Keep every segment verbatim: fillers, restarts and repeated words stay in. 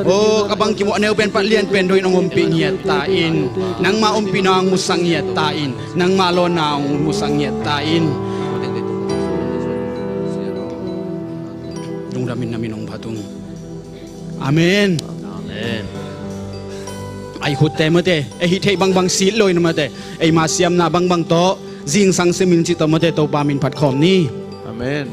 O ka bangkim aw, a neu pen pan lian pen dongin hong ompih ngiat ta in. Nangma ompihna hong musak ngiat ta in. Nangma lawnna hong musak ngiat ta in. Lungdamin na min hong phat ung. Amen. Amen. Ai khutte mate, ei hih theih bangbang sit lo in mate, eima siamna bangbang tawh zingsang simin cih tawh mate, Topa min phat khawm ni. Amen.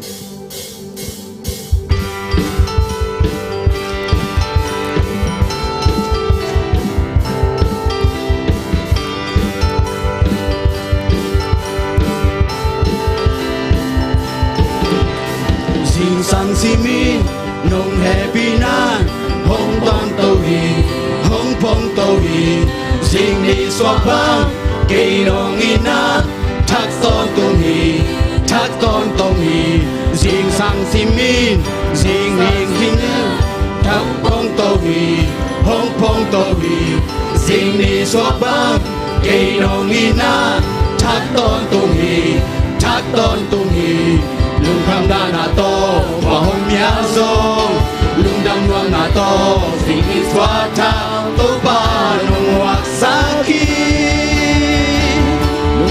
Zingsang simin nong hehpihna hong tawnto hi, hong phongto hi. Zingni suak bang kei nong itna thak tawntung hi, thak tawntung hi. Zingsang simin zingni thak phongto hi, hong phongto hi. Zingni suak bang kei nong itna thak tawntung hi, thak tawntung hi. Lungkham dahna tawh va hong mial zong, lungdam nuamna tawh zingni suak thak Topa nong muaksak hi.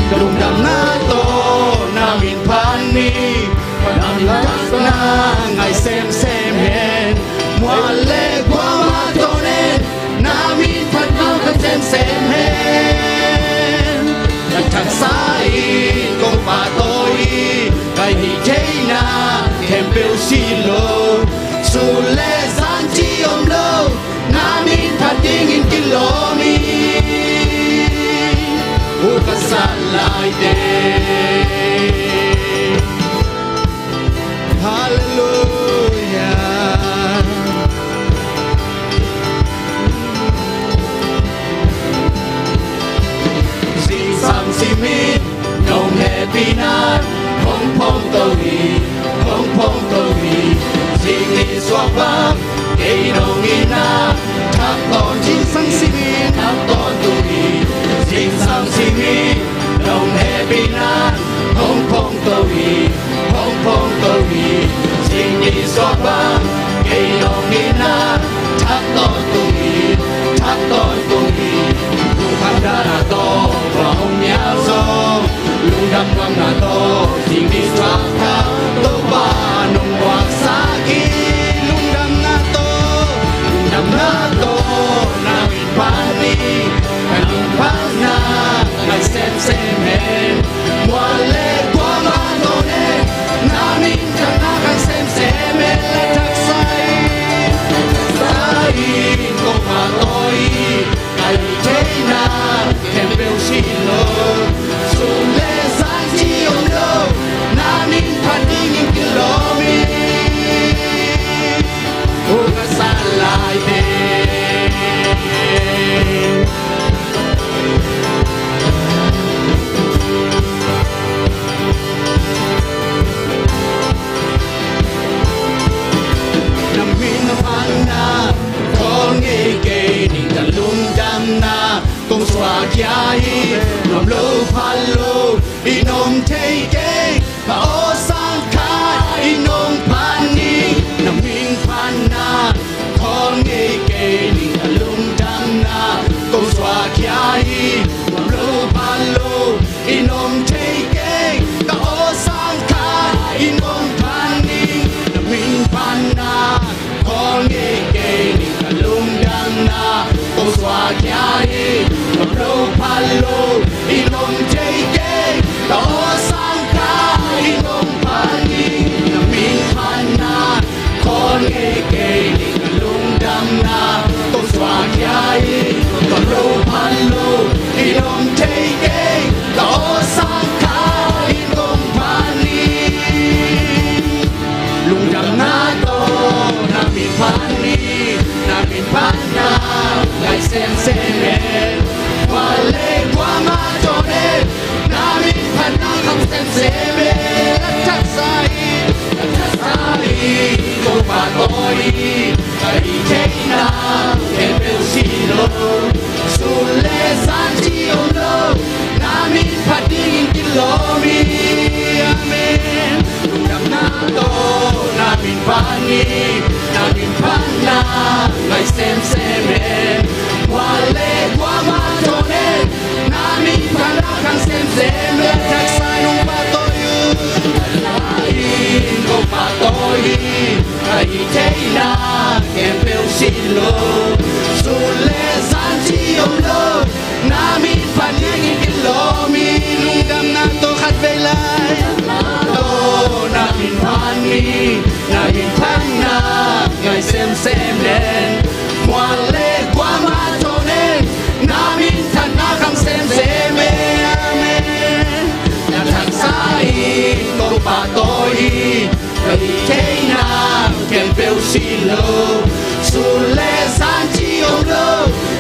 Lungdamna tawh na min phat ni, na min phatna ngai semsem hen. Mual le guam a tawh nen, na min phatna ngai semsem hen. Na thaksa in kong pahtawi hi, ka hih theihna khempeuh si lo. Sun le zan ci om lo, na min phat dingin kilawm hi. U ka sat laite. Halleluia. Zingsang simin nong hehpihna hong phongto hi, hong phongto hi. Zingni suak bang kei nong itna thak tawntung, zingsang simin thak tawntung hi. Zingsang simin nong hehpihna hong phongto hi, hong phongto hi. Zingni suak bang kei nong itna thak tawntung hi, thak tawntung hi. Lungkham dahna tawh va hong mial zong, lungdam nuamna tawh zingni suak thak Topa nong muaksak hi. Lungdamna tawh, lungdamna tawh na min phat ni, na min phatna ngai semsem hen. Mual le guam a tawh nen, na min phatna ngai semsem hen. La thaksa in, thaksa in kong pahtawi hi, ka hih theihna khempeuh si lo. Sun le zan ci om lo, na min phat dingin kilawm hi. U ka sat laite. Na min phatna khawl ngei kei ning, ka lungdamna kong suak khia hi. Nuam lo pha lo in om thei kei, ka aw sang khat in hong phat ni. Na min phatna khawl ngei kei ning, ka lungdamna kong suak khia hi. Nuam lo pha lo in om thei kei, ka aw sang khat in hong phat ni. Na min phatna khawl ngei kei ning, ka lungdamna kong suak khia hi. Nuam lo pha lo in om thei kei, ka aw sang khat in hong phat ni. Na min phatna khawl ngei kei ning, ka lungdamna kong suak khia hi. Nuam lo pha lo in om thei kei, ka aw sang khat in hong phat ni. Lungdamna tawh na min phat ni, na min phatna ngai semsem hen. Mual le guam a tawh nen, na min phatna kham semsem hen. La thaksa in, la thaksa in kong pahtawi hi, ka hih theihna khempeuh si lo. Sun le zan ci om lo, na min phat dingin kilawm hi. Amen. Lungdamna tawh na min phat ni, na min phatna ngai lo, sun le zan ci om lo, na min phat dingin kilawm hi. Lungdamna tawh khatvei lai, tawh na min phat mi, na min phatna ngai semsem den. Mual le kuamah tawh nen, na minthanna kham semsem e. Amen. Na thangsa in Topa tawi hi, ka hih theihna khempeuh si lo, sun le zan ci om lo,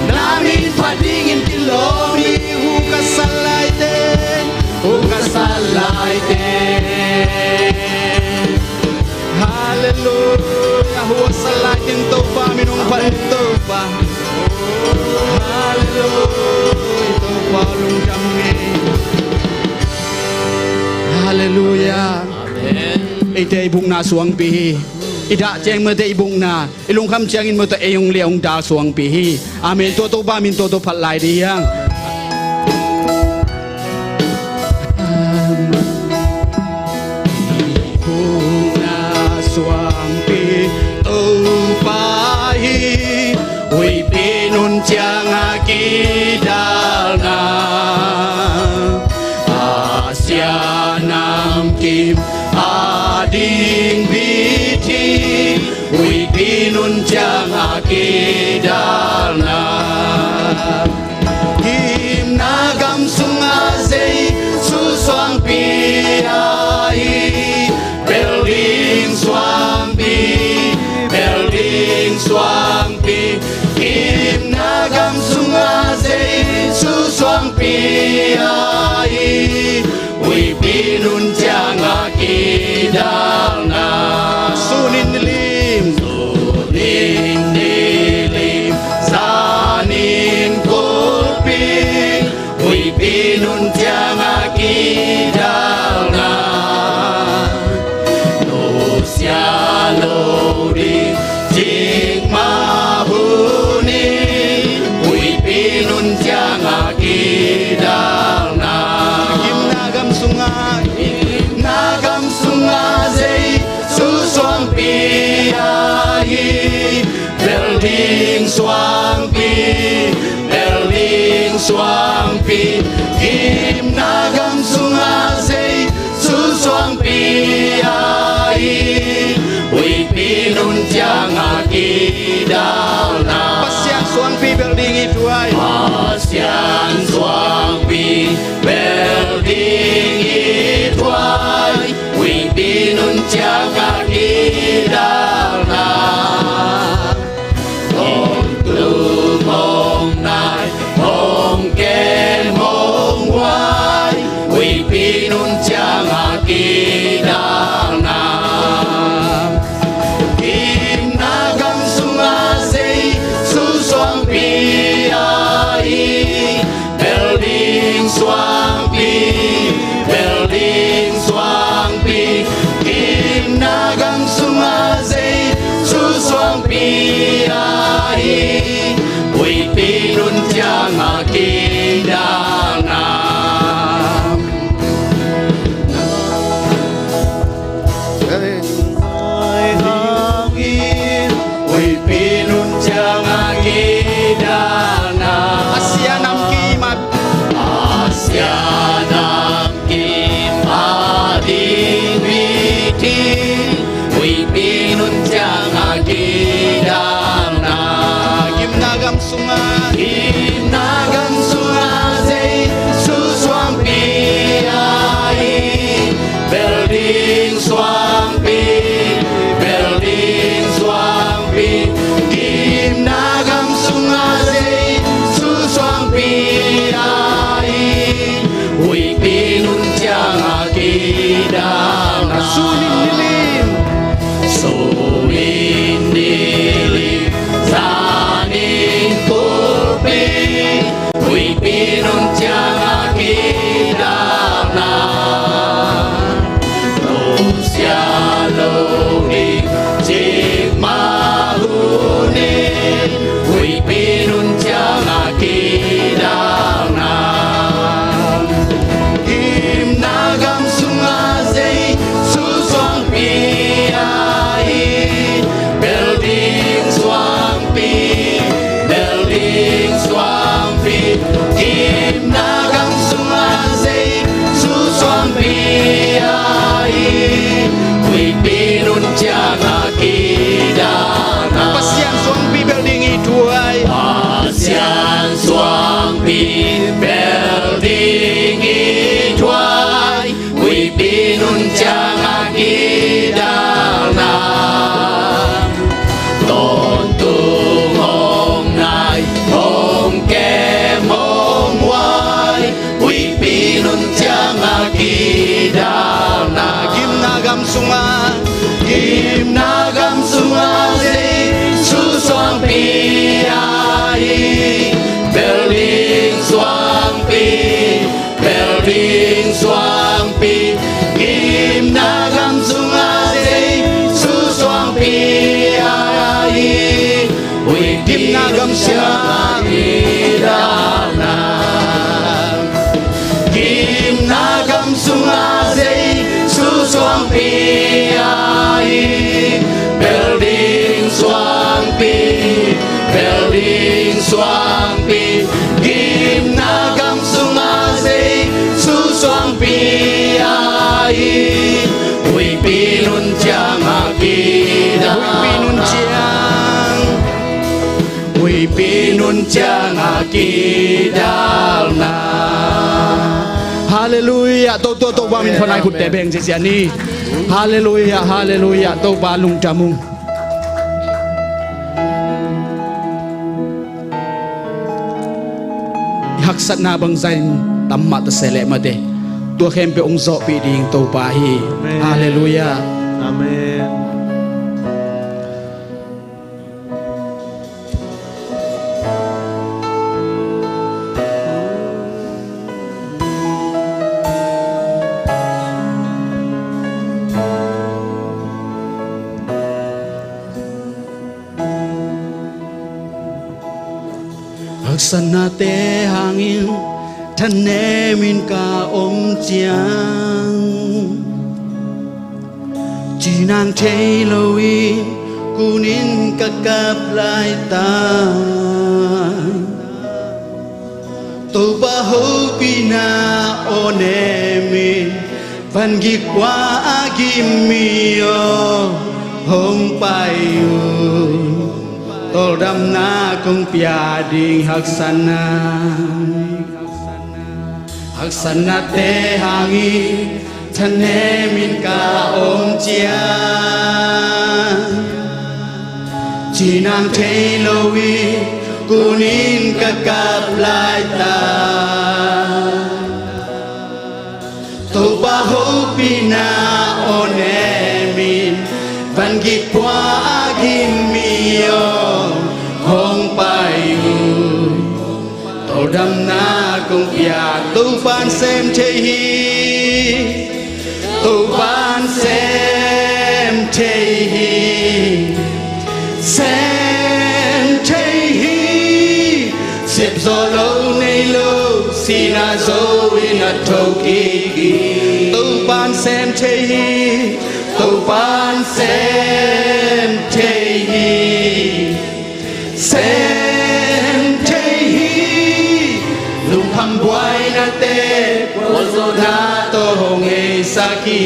na min phat dingin kilawm hi. Hu ka sal laite, hu ka sal laite. Halleluia. Hu a sal lai teng Topa min hong phat in Topa. Halleluia. Topa lungdam hi. Halleluia. Amen. Eite i bukna suangpi hi. I dah ciang mawte i bukna, i lungkham ciangin mawte ei hong liah hong dal suangpi hi. Amen. Tua Topa min tawh tawh phat lai dih hiang. Bukna suangpi Topa hi, huihpi nun ciangah kidalna. Asia namkim a ding bit hi, huihpi nun ciangah kidalna. Gimna gam sungah Jesu suangpi ahi, bel ding suangpi, bel ding suangpi. Gimna gam sungah Jesu suangpi ahi, huihpi nun ciangah kidalna. Sunin nilim, sunin nilim, zanin kulpi, huihpi nun ciangah kidalna. Nusia lo ding cikmah hun hi, huihpi nun ciangah kidalna. Gimna gam sungah, gimna gam sungah Jesu suangpi ahi, bel ding suangpi, bel ding suangpi. Gimna gam sungah Jesu suangpi ahi, huihpi nun ciangah kidalna. Pasian suangpi bel ding i tuai, Pasian suangpi bel ding i tuai, huihpi nun ciangah kidalna. Hong tum hong nai, hong kem hong huai, huihpi nun ciangah kidalna. Gimna gam sungah Jesu suangpi ahi, bel ding suangpi, bel ding suangpi. Gimna ciangah kidalna. Pasian suangpi bel ding i thuai. Pasian suangpi bel ding i thuai. Huihpi nun ciangah kidalna. Tawntung hong nai, hong kem, hong huai. Huihpi nun ciangah kidalna. Gimna gam sungah, gimna gam sungah Jesu suangpi ahi. Bel ding suangpi, bel ding suangpi. Gimna gam sungah Jesu suangpi ahi. Huihpi gimna gam sungah kidalna. Gimna gam sungah Jesu suangpi ahi. Bel ding suangpi, bel ding suangpi. Gimna gam sungah Jesu suangpi ahi. Huihpi nun ciangah kidalna. Huihpi nun ciang, huihpi nun ciangah kidalna. Halleluiah. Topa, Topa min phanai khutte beng cicia ni. Halleluiah, halleluiah. Topa lungdam ung. I haksatna bangzah in tam mah ta se leh mate, tua khempeuh hong zawhpih ding Topa hi. Amen. Halleluiah. Amen. Haksatnate hangin thanemin ka om ciang, cinang thei loin kunin ka kap laitak, Topa hopihna aw nemin, vangik pua a gim mi aw hong pai un. Tawldamna kong pia ding haksatna, haksatnate hangin thanemin ka om ciang, cinang thei loin kunin ka kap laitak, Topa hopihna aw nemin, vangik pua a gim mi aw hong pai un. Tawldamna kong pia, Topa'n sem thei hi. Topa'n sem thei hi. Sem thei hi. Sepzawh lo nei lo, sihna zo in a thokik hi. Topa'n sem thei hi. Topa'n sem thei hi. Sem thei hi. Lungkham buainate pualzawhna tawh hong heisak hi.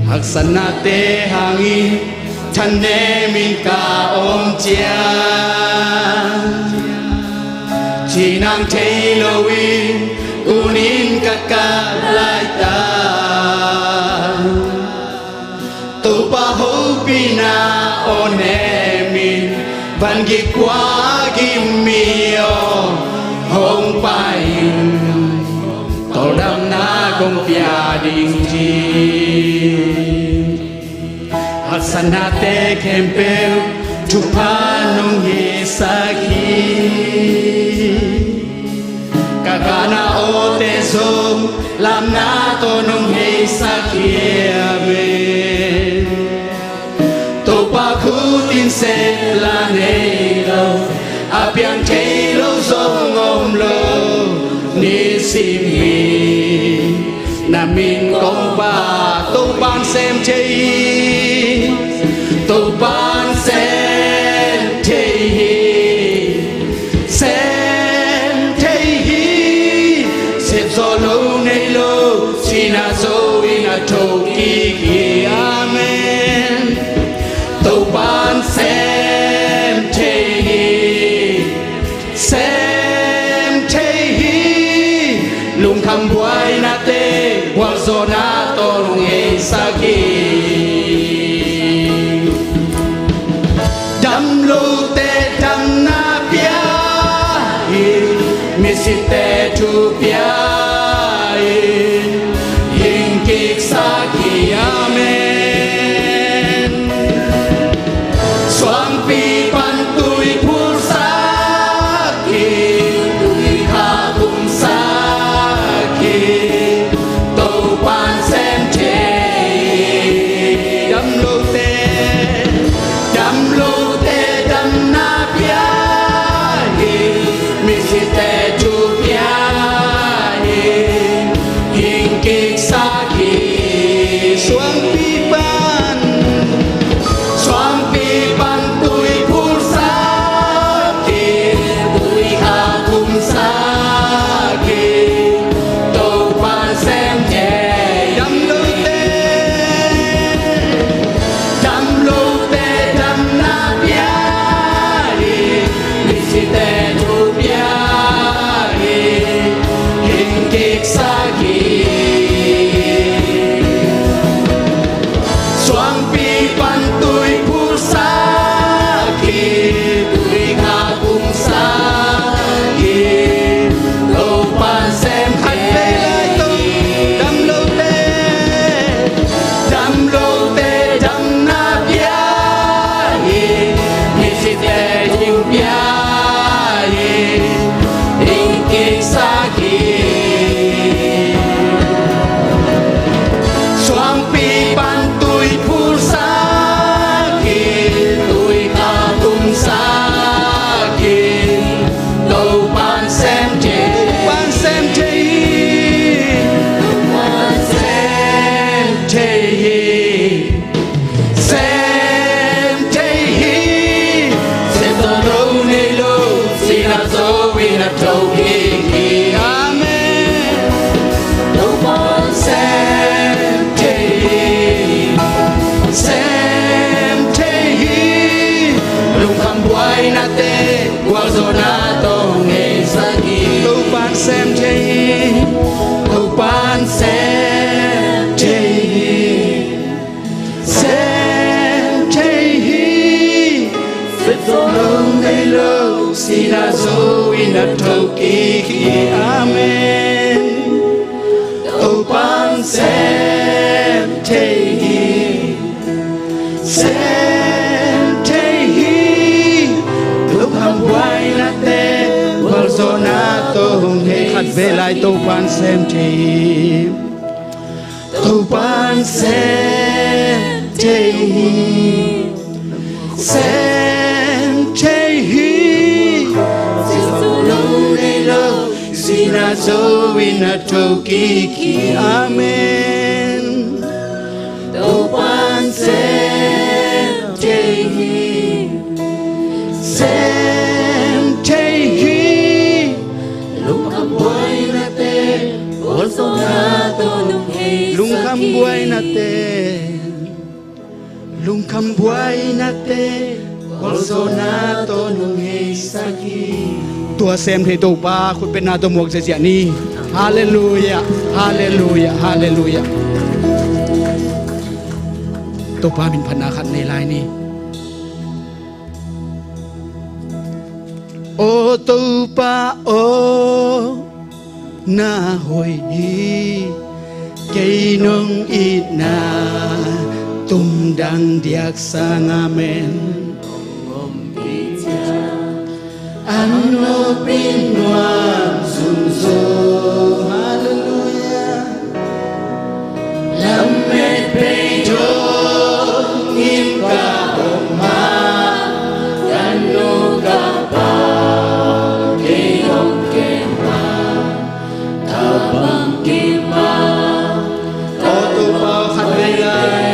Haksatnate hangin thanemin ka om ciang, cinang thei loin kunin ka kap laitak, Topa hopihna aw nemin, vangik pua a gim mi aw hong pai un. Tawldamna kong pia ding hi. Haksatnate khempeuh thupha nong hisak hi. Ka gana awte zong lamna tawh nong heisak hi. Amen. Topa khut in sep la nei lo, a piang thei lo zong om lo nisim hi. Na min kong phat, Topa'n sem thei hi. Topa'n sem thei hi. Sem thei hi. Sepzawh lo nei lo, sihna zo in a thokik hi. Sem thei hi, sem thei hi. Lungkham buainate gualzawhna tawh hong heisak hi. Damlote damna pia hi, misite thu pia hi, hing kiksak hi. Amen. Suangpi pan tui phulsak hi, tui kha kumsak hi, Topa'n sem thei hi. Damlote, damlote damna pia hi, misite thu pia hi, hing kiksak hi. Suangpi pan, suangpi pan tui phulsak hi, tui kha kumsak hi, Topa'n sem thei. Damlote, damlote damna pia hi, misite thu pia hi, hing kiksak hi. Suangpi pan tui phulsak hi, tui kha kumsak hi, Topa'n sem thei. Khat vei lai tawh, damlote, damlote damna pia hi, misite thu pia hi, hing kiksak hi. Suangpi pan tui phulsak hi, tui kha kumsak hi, Topa'n sem thei. Topa'n sem thei hi. Topa'n sem thei hi. Sem thei hi. Sem zo lo nei lo, sihna zo in a tho kik hi. Amen. Topa'n sem thei hi. Sem thei hi. Lungkham buainate gualzawhna tawh hong heisak hi. Topa'n sem thei hi. Topa'n sem thei hi. Sem thei hi. Sem zo lo nei lo, sihna zo in a tho kik hi. Amen. Topa'n sem thei hi. Sem thei hi. Lungkham buainate gualzawhna tawh hong heisak hi. Khat vei lai, Topa'n sem thei hi. Topa'n sem thei hi. Sem thei hi. Sem zo lo nei lo, sihna zo in a tho kik hi. Amen. Topa'n sem thei hi. Sem thei hi. Lungkham buainate gualzawhna tawh hong heisak hi. Lungkham buainate, lungkham buainate gualzawhna tawh hong heisak hi. Tua sem thei Topa khutbetna tawh muak ziahziah ni. Halleluiah, halleluiah, halleluiah. Topa min phatna khat nei lai ni. Aw Topa aw, na hoih hi. Kei nong itna tumdang diak sang, amen. An nopin nuam zungzung. Halleluiah. Lamet bei dongin ka om a, ka nu ka pa kei hong kem a, ka bang kim a. Aw Topa khat vei lai.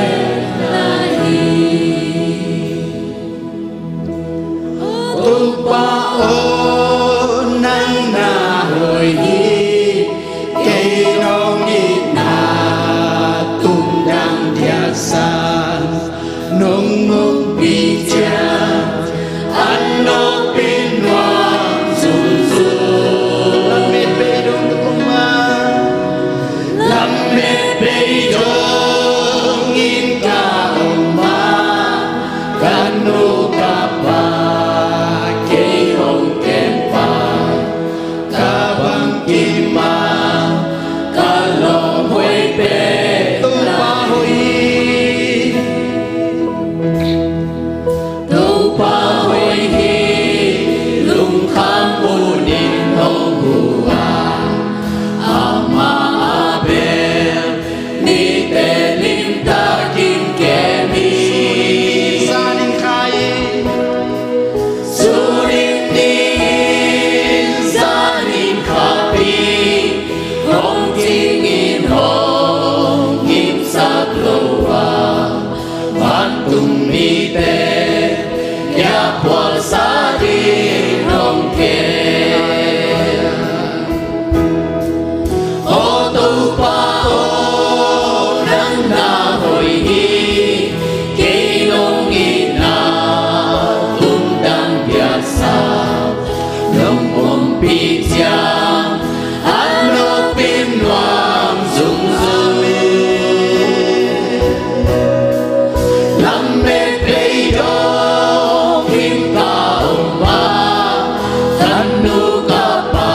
Topa aw, nang na hoih hi. Pa, kei hong kem pa, ka bangkim a, ka lawm hoih pen Topa hoih hi. Topa hoih hi, lungkham bunin hong hu a, amah a bel mite limtakin kem hi. Zanin kha in, sunin ni in, zanin kha pi, hong cing in hong ngimsak lo a, vantung mite kia phualsa ding hong kem. Aw Topa aw, nang na hoih hi, kei nong itna tung dang biaksa, nong ompih ciang a nopin nuam zungzung. Lamet beidong in ka om a, ka nu ka pa,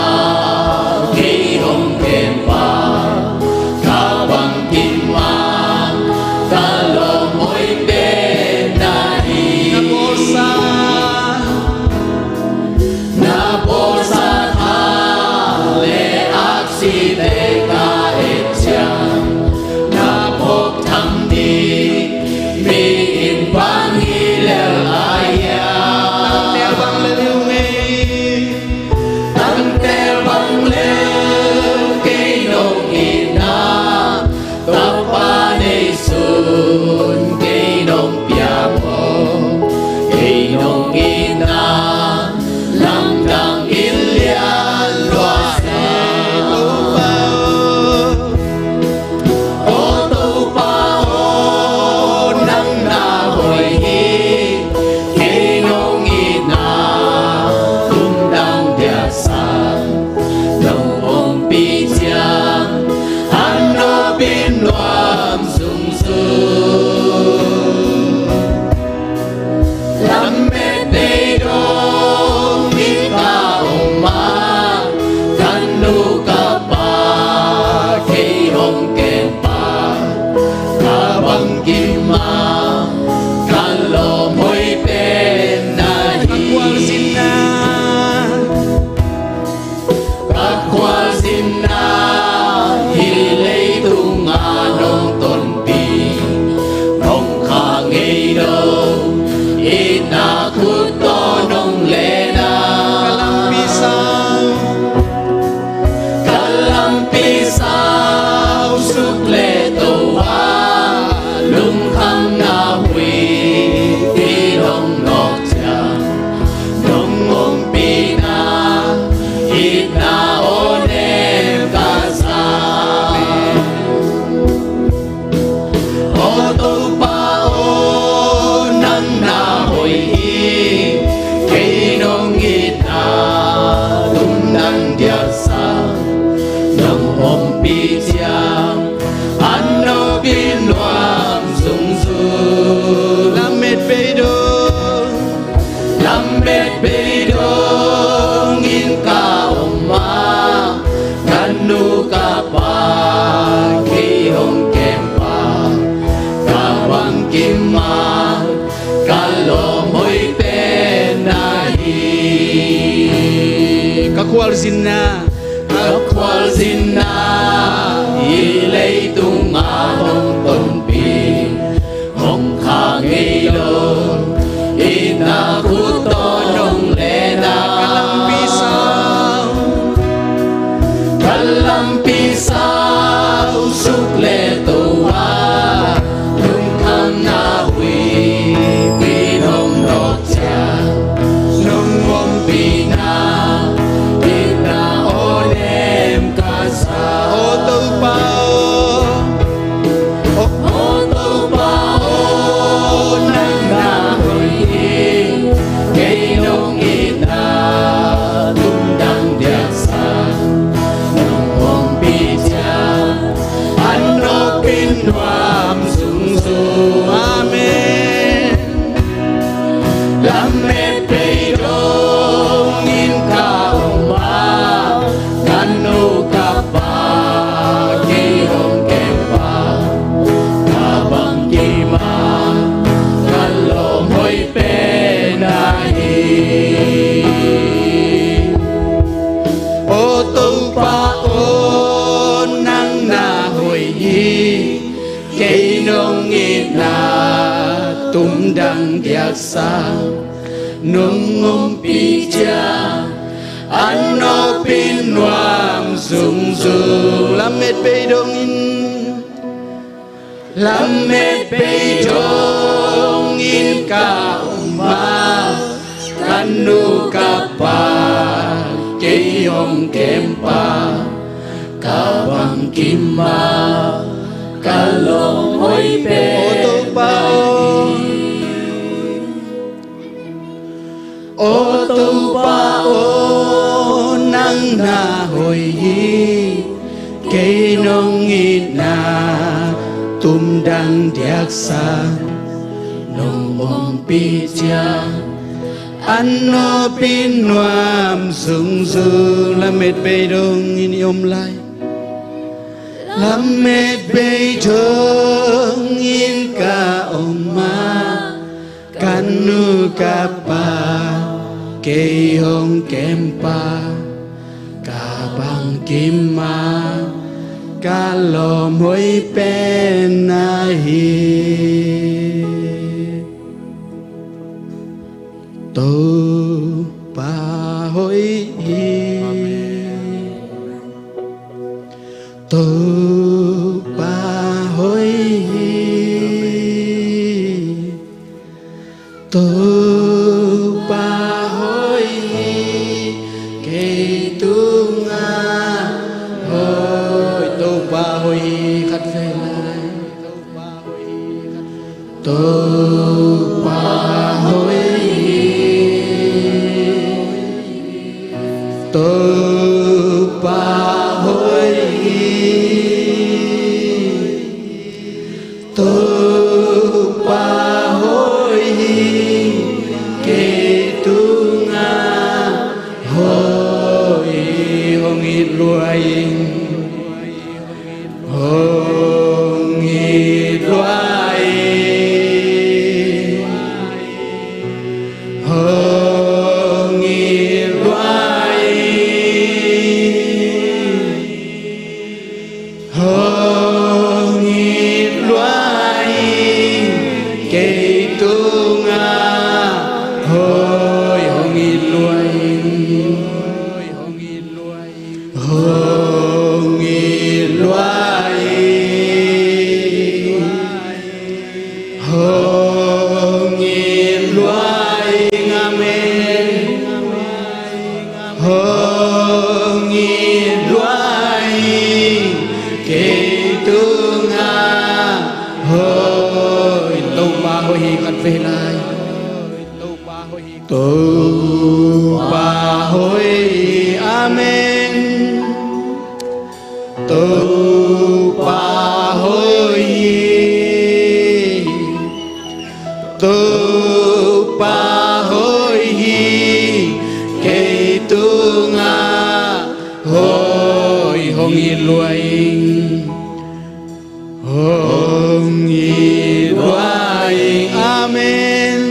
kei hong kem pa, ka bangkim a, ka lawm hoih pen na hi. Na bawlsa, na bawlsa tha le aksite ka et ciang, na phawk tham ding mi in bang hi lel a hiam. Tangtel bang lel hi ung ei. Tangtel bang lel, kei nong itna Topa neisun kei nong piak aw, kei nong itna lamdang in lian lua se Topa. Aw Topa aw, nang na hoih hi, kei nong itna tung dang biaksa, nong ompih ciang a nopin nuam zungzung. Lamet beidong in ka om a, ka nu ka pa, kei hong kem pa, ka bangkim a, ka lawm hoih pen na hi. Ka khualzinna, ka khualzinna, hih leitung a nong tonpih, hong kha ngei lo, itna khut tawh nong len a. Ka lampi sau, ka lampi sau suk le to a, lungkhamna huih in hong nawk ciang, nong ompihna itna aw nem ka sa. Aw Topa aw, nang na hoih hi, kei nong itna tung dang biaksa, nong ompih ciang a nopin nuam zungzung. Lamet beidong, lamet beidong in ka om a, ka nu ka pa, kei hong kem pa, ka bangkim a, ka lawm hoih pen na hi. Ka khualzinna, ka khualzinna, hih leitung a hong tonpih, hong kha ngei lo, itna khut tawh nong len a. Ka lampi sau, ka lampi sau suk le to a, lungkhamna huih in hong nawk ciang, nong ompihna itna aw nem ka sa. Aw Topa aw, aw Topa aw, nang na hoih hi, kei nong itna tung dang biaksa, nong ompih ciang Lamet bei dongin ka om a, ka nu ka pa kei hong kem pa, ka bangkim a, ka lawm hoih pen ahi. O Topa aw, nang na hoih hi. Kei nong itna tumdang diaksa nong ompih ciang, a nopin nuam zungzung. Lamet bei dongin, lamet bei dongin ka om a, ka nu ka pa kei hong kem pa, ka bangkim a, ka lawm hoih pen. O Topa aw, o Topa aw, nang na hoih hi. Kei nong itna tumdang diaksa nong ompih ciang, a nopin nuam zungzung. Lamet bei dongin i om lai. Lamet bei dongin ka om a, ka nu ka pa kei hong kem pa, ka bangkim a, ka lawm hoih pen ahi. Topa hoih hi. Topa hoih hi. Topa hoih hi. Kei tungah hoih. Topa hoih hi. Khat vei lai. Topa hoih hi. Topa hoih hi. Topa hoih hi. Kei tungah hoih hi. Hong it lua ing. Hong it lua ing. Hong it lua ing. Hong it lua ing. Kei tungah hoih. Hong it lua ing. Hong it lua ing. Hong it lua ing. Amen. Hong it lua ing. Kei tungah hoih. Topa hoih hi. Khat vei lai. Topa hoih hi. Amen. Topa hoih hi. Topa hoih hi. Kei tungah hoih. Hong it lua ing. Hong it lua ing. Amen.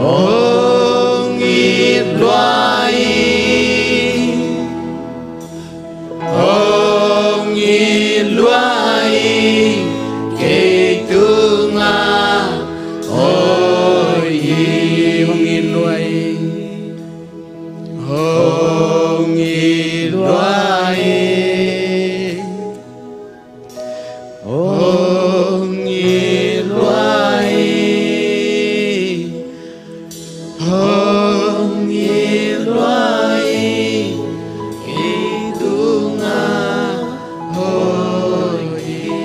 Hong it lua ing. Hong it lua ing. Kei tungah hoih hi. Hong it lua ing. Hong it lua ing. Hong it lua ing. Hong it lua ing. Kei tungah hoih hi.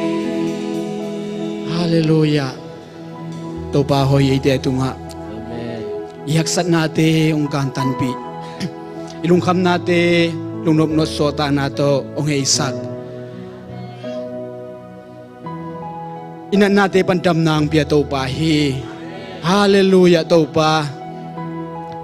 Halleluiah. Topa hoih eite tungah. Amen. I haksatnate hong kantanpih, i lungkhamnate lungnopnop suahtakna tawh hong heisak, i natnate pan damna hong pia Topa hi. Halleluiah Topa.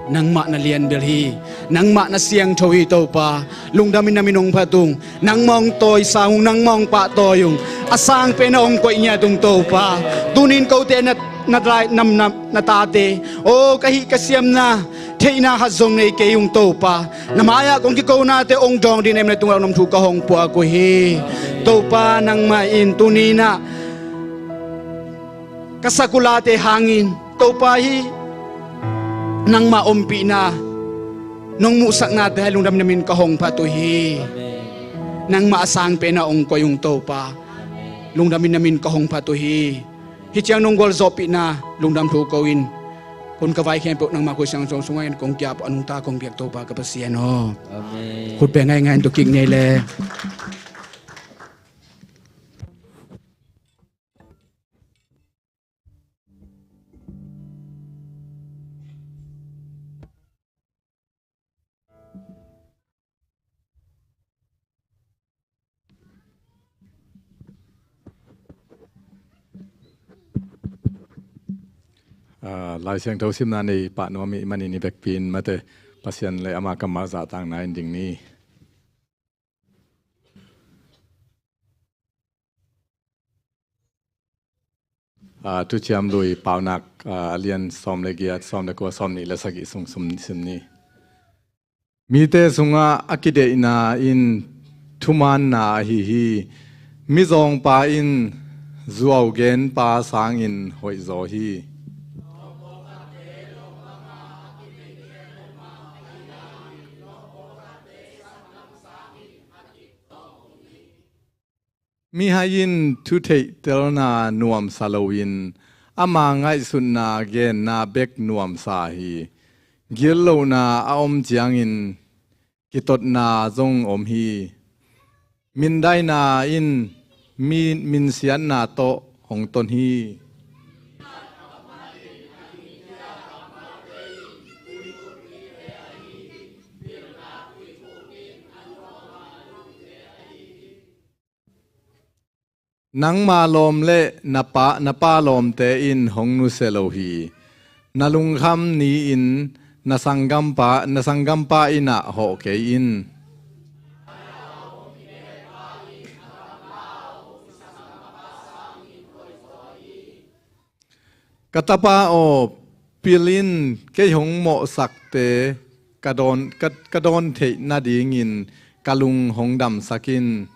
Nangmah na lianbel hi. Nangmah na siangtho hi Topa. Lungdamin na min hong phat ung. Nangmah hong tawisang ung, nangmah hong pahtawi ung. A sangpen a hong koih ngiat ung Topa. Tunin kote na, na, na, na, na tate, aw, ka hih ka siamna theihna khat zong nei kei ung Topa. Na mai-ah kong kikonate hong dawng dingin na tungah lungdamthu ka hong puak uh hi. Topa, nangmah in tuninah ka sakulate hangin Topa, hih nangmah ompihna nong muhsaknate hai lungdamin na min ka hong phat uh hi. Nangmah a sangpen a hong koih ung Topa. Lungdamin na min ka hong phat uh hi. Hih ciang nong gualzawhpihna lungdamthu ko-in, kon ka vai khempeuh nangmah khutsiang sung sungah in kong kiap a nungta kong piak Topa ka Pasian aw. Amen. Khut beng ngaingai in tua kik ni ei le. Ah, Lai Siangtho simna nei pah nuam i hih manin i vekpi in mate Pasian le ama kammal zahtakna in ding ni. Ah, Thuciam Lui Paunak, ah, a lian sawm le giat, sawm le kua, sawm nih le sagih sung sim, sim ni. Mite sungah a kideihna in thumaanna ahi hi. Mizawngpa in zuau genpa sangin hoihzaw hi. Mihai in thutheihtelna nuamsa loin ama ngaihsutna genna bek nuamsa hi. Gitlohna a om ciangin kitotna zong om hi. Mindaina in mi minsiatna tawh hong ton hi. Nangma lawm le na pa, na pa lawmte in hong nusia lo hi. Na lungkham ni-in na sanggampa, na sanggampa inn ah hawh kei in. Ka tapa aw, pil in, kei hong mawhsakte ka dawn, ka, ka dawn theih nadingin ka lung hong damsak in.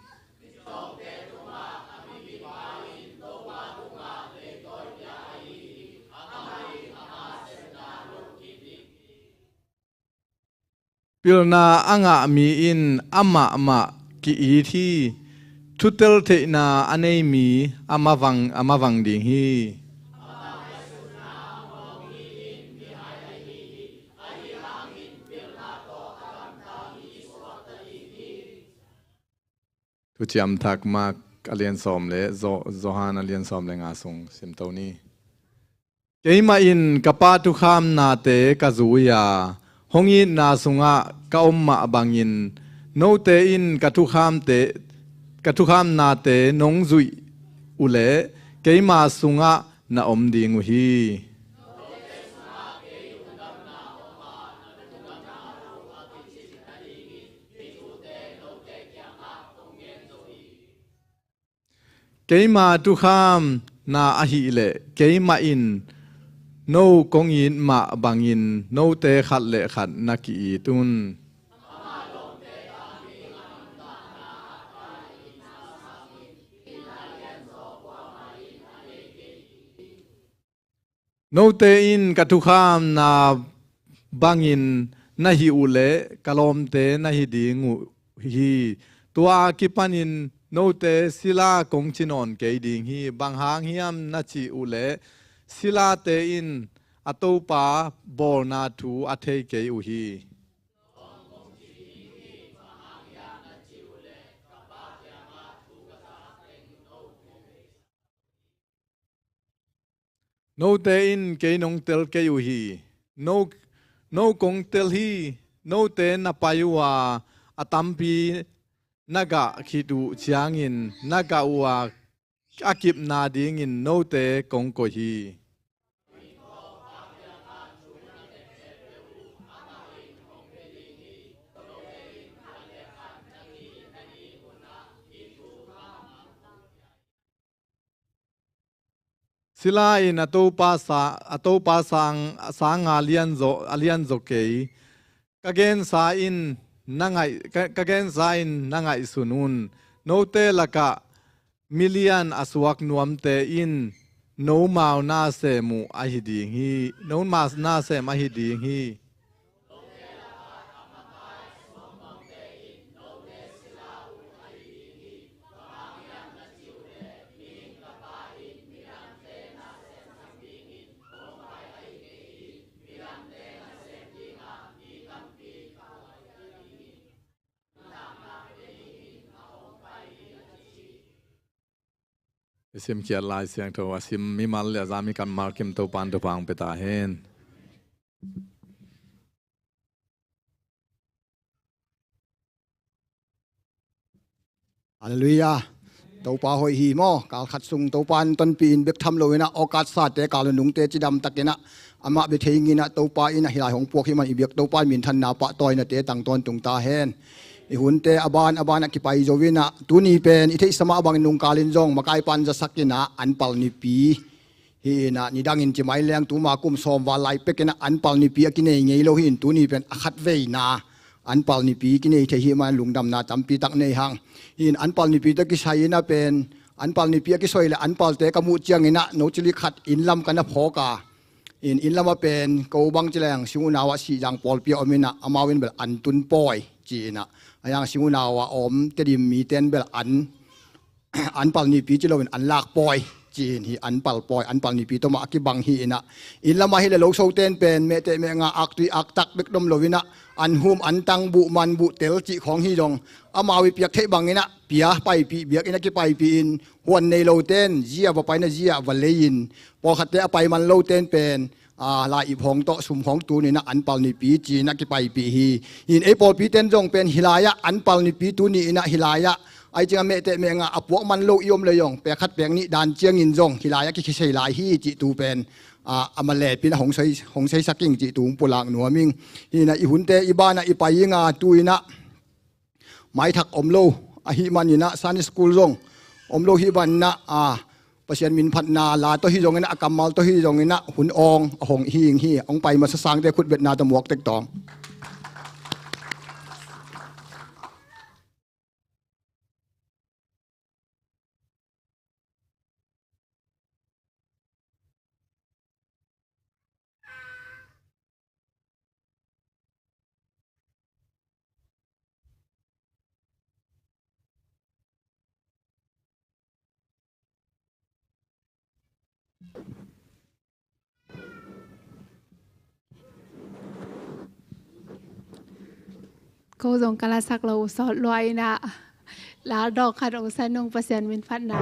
Pilna a ngah mi in amah mah ki-it hi. Thutel theihna a nei mi a mavang, a mavang ding hi. Thuciam Thak Mark a lian sawm le Zo-, Johan a lian sawm le nga sung simto ni. Keimah in ka Pa thukhamnate ka zui a, hong itna sungah ka om mah bangin note in ka thukhamte, ka thukhamnate nong zuih uhleh keima sungah na om ding uh hi. Keima thukhamna ahileh keimah in no kong it mah bangin note khat le khat na ki-it un. Note in ka thukhamna bangin na hih uhleh ka lawmte na hi ding uh hi. Tua a kipanin note sila kong ci nawn kei ding hi. Bang hang hiam na cih uhleh silate in a Topa bawlna thu a thei kei uh hi. Note in kei nong tel kei uh hi. No, no kong tel hi. Note na pai uh a, a tampi na gah khit uh ciangin na gah uh a, a kipna dingin note kong koih hi. Sila in a topa sa, a topa sang, sanga lianzaw, a lianzaw kei. Ka gensa in na ngaih, ka, ka gensa in na ngaihsun un. Note lakah milian a suak nuamte in nomau nasem uh ahi ding hi. Nomau nasem ahi ding hi. I simkhiat Lai Siangtho a sim mimal le a za mi kammal kim Topa'n thupha hong pia ta hen. Halleluiah. Topa hoih hi maw. Kalkhat sung Topa'n tonpih in bek tham lo in ah, awkatsate, kal nunungte cidamtak in ah, amah bia thei ngin ah, Topa in ah hih lai hong puak hi man i biak Topa minthanna pahtawinate tang tawntung ta hen. I hunte a ban a ban ah kipai zo in ah, tuni pen i theihsa mah bangin nungkal in zong makaipa'n zasak in ah, Anpal Nipi hi in ah, nidangin ci mai leng tuma kum sawm val lai pek in ah Anpal Nipi a kinei ngei lo hi in, tuni pen a khatveina Anpal Nipi kinei thei hi man lungdamna tampi tak nei hang. Hi in Anpal Nipi tawh kisai in ah pen, Anpal Nipi a kisoi le Anpalte ka muh ciangin ah no cili khat inn lam ka na phawk a. Hi in inn lam ah pen ko bang ci leng Sing unau ah Sihzang pawlpi a om in ah, amau in bel an tun pawi ci in ah, a yang Sing unau ah a om Tedim mite'n bel an Anpal Nipi ci loin an lak pawi ci in, hi Anpal pawi, Anpal Nipi tawh mah a kibang hi in ah. Inn lam ah hi le lo sote'n pen mehteh mehnga, aktui aktak bek dom lo in ah, an hum, an tang, buh man, buh tel cih khawng hi zong, amau i piak theih bangin ah pia paipih, biakinn ah kipaipih in, huan nei lote'n zi ah va pai in ah, zi ah va lei in, pawlkhatte a pai man lote'n pen a, lai-ip hong tawh sum hong tun in ah Anpal Nipi ci in ah kipaipih hi. Hi in ei pawlpite'n zong pen hih lai ah Anpal Nipi tuni in ah hih lai ah, ai ciang a mehteh mehnga a puak man lo i om le zong, pek khat pek nih dan ciangin zong hih lai ah kikhisei lai hi cih tu pen, a, a malepin ah hong sei, hong seisak ing cih tu hong pulak nuam ing. Hi in ah i hunte i ban ah i pai ing a, tu in ah maithak om lo ahih man in ah, Sunday school zong om lo ahih man in ah, a, Pasian minphatna la tawh hi zongin ah, a kammal tawh hi zongin ah, hun awng a hong hi ing hi. Hong pai masa sangte khutbetna tawh muak tek tawng. Ko zong ka lasak lo uh sawt lua in ah, lal dawng khat uh sa nung, Pasian minphatna.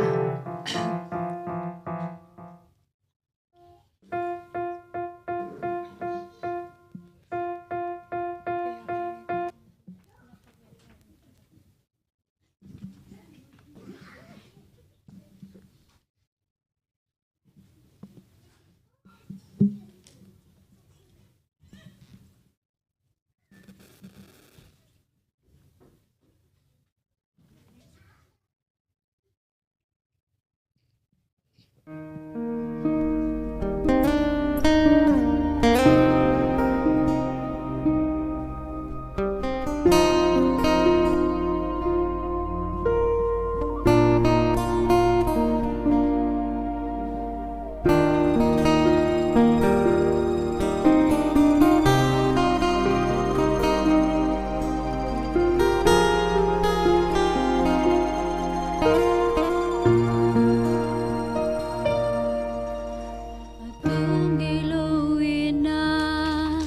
Tung gei lo in ah,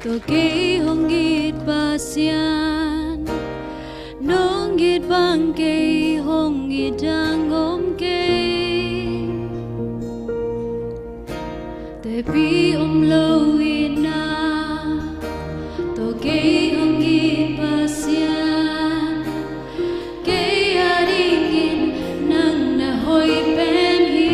tua kei hong it Pasian, nong it bang kei hong it dang om kei. Tepi om lo in ah, tua kei hong it Pasian, kei a dingin nang na hoih pen hi.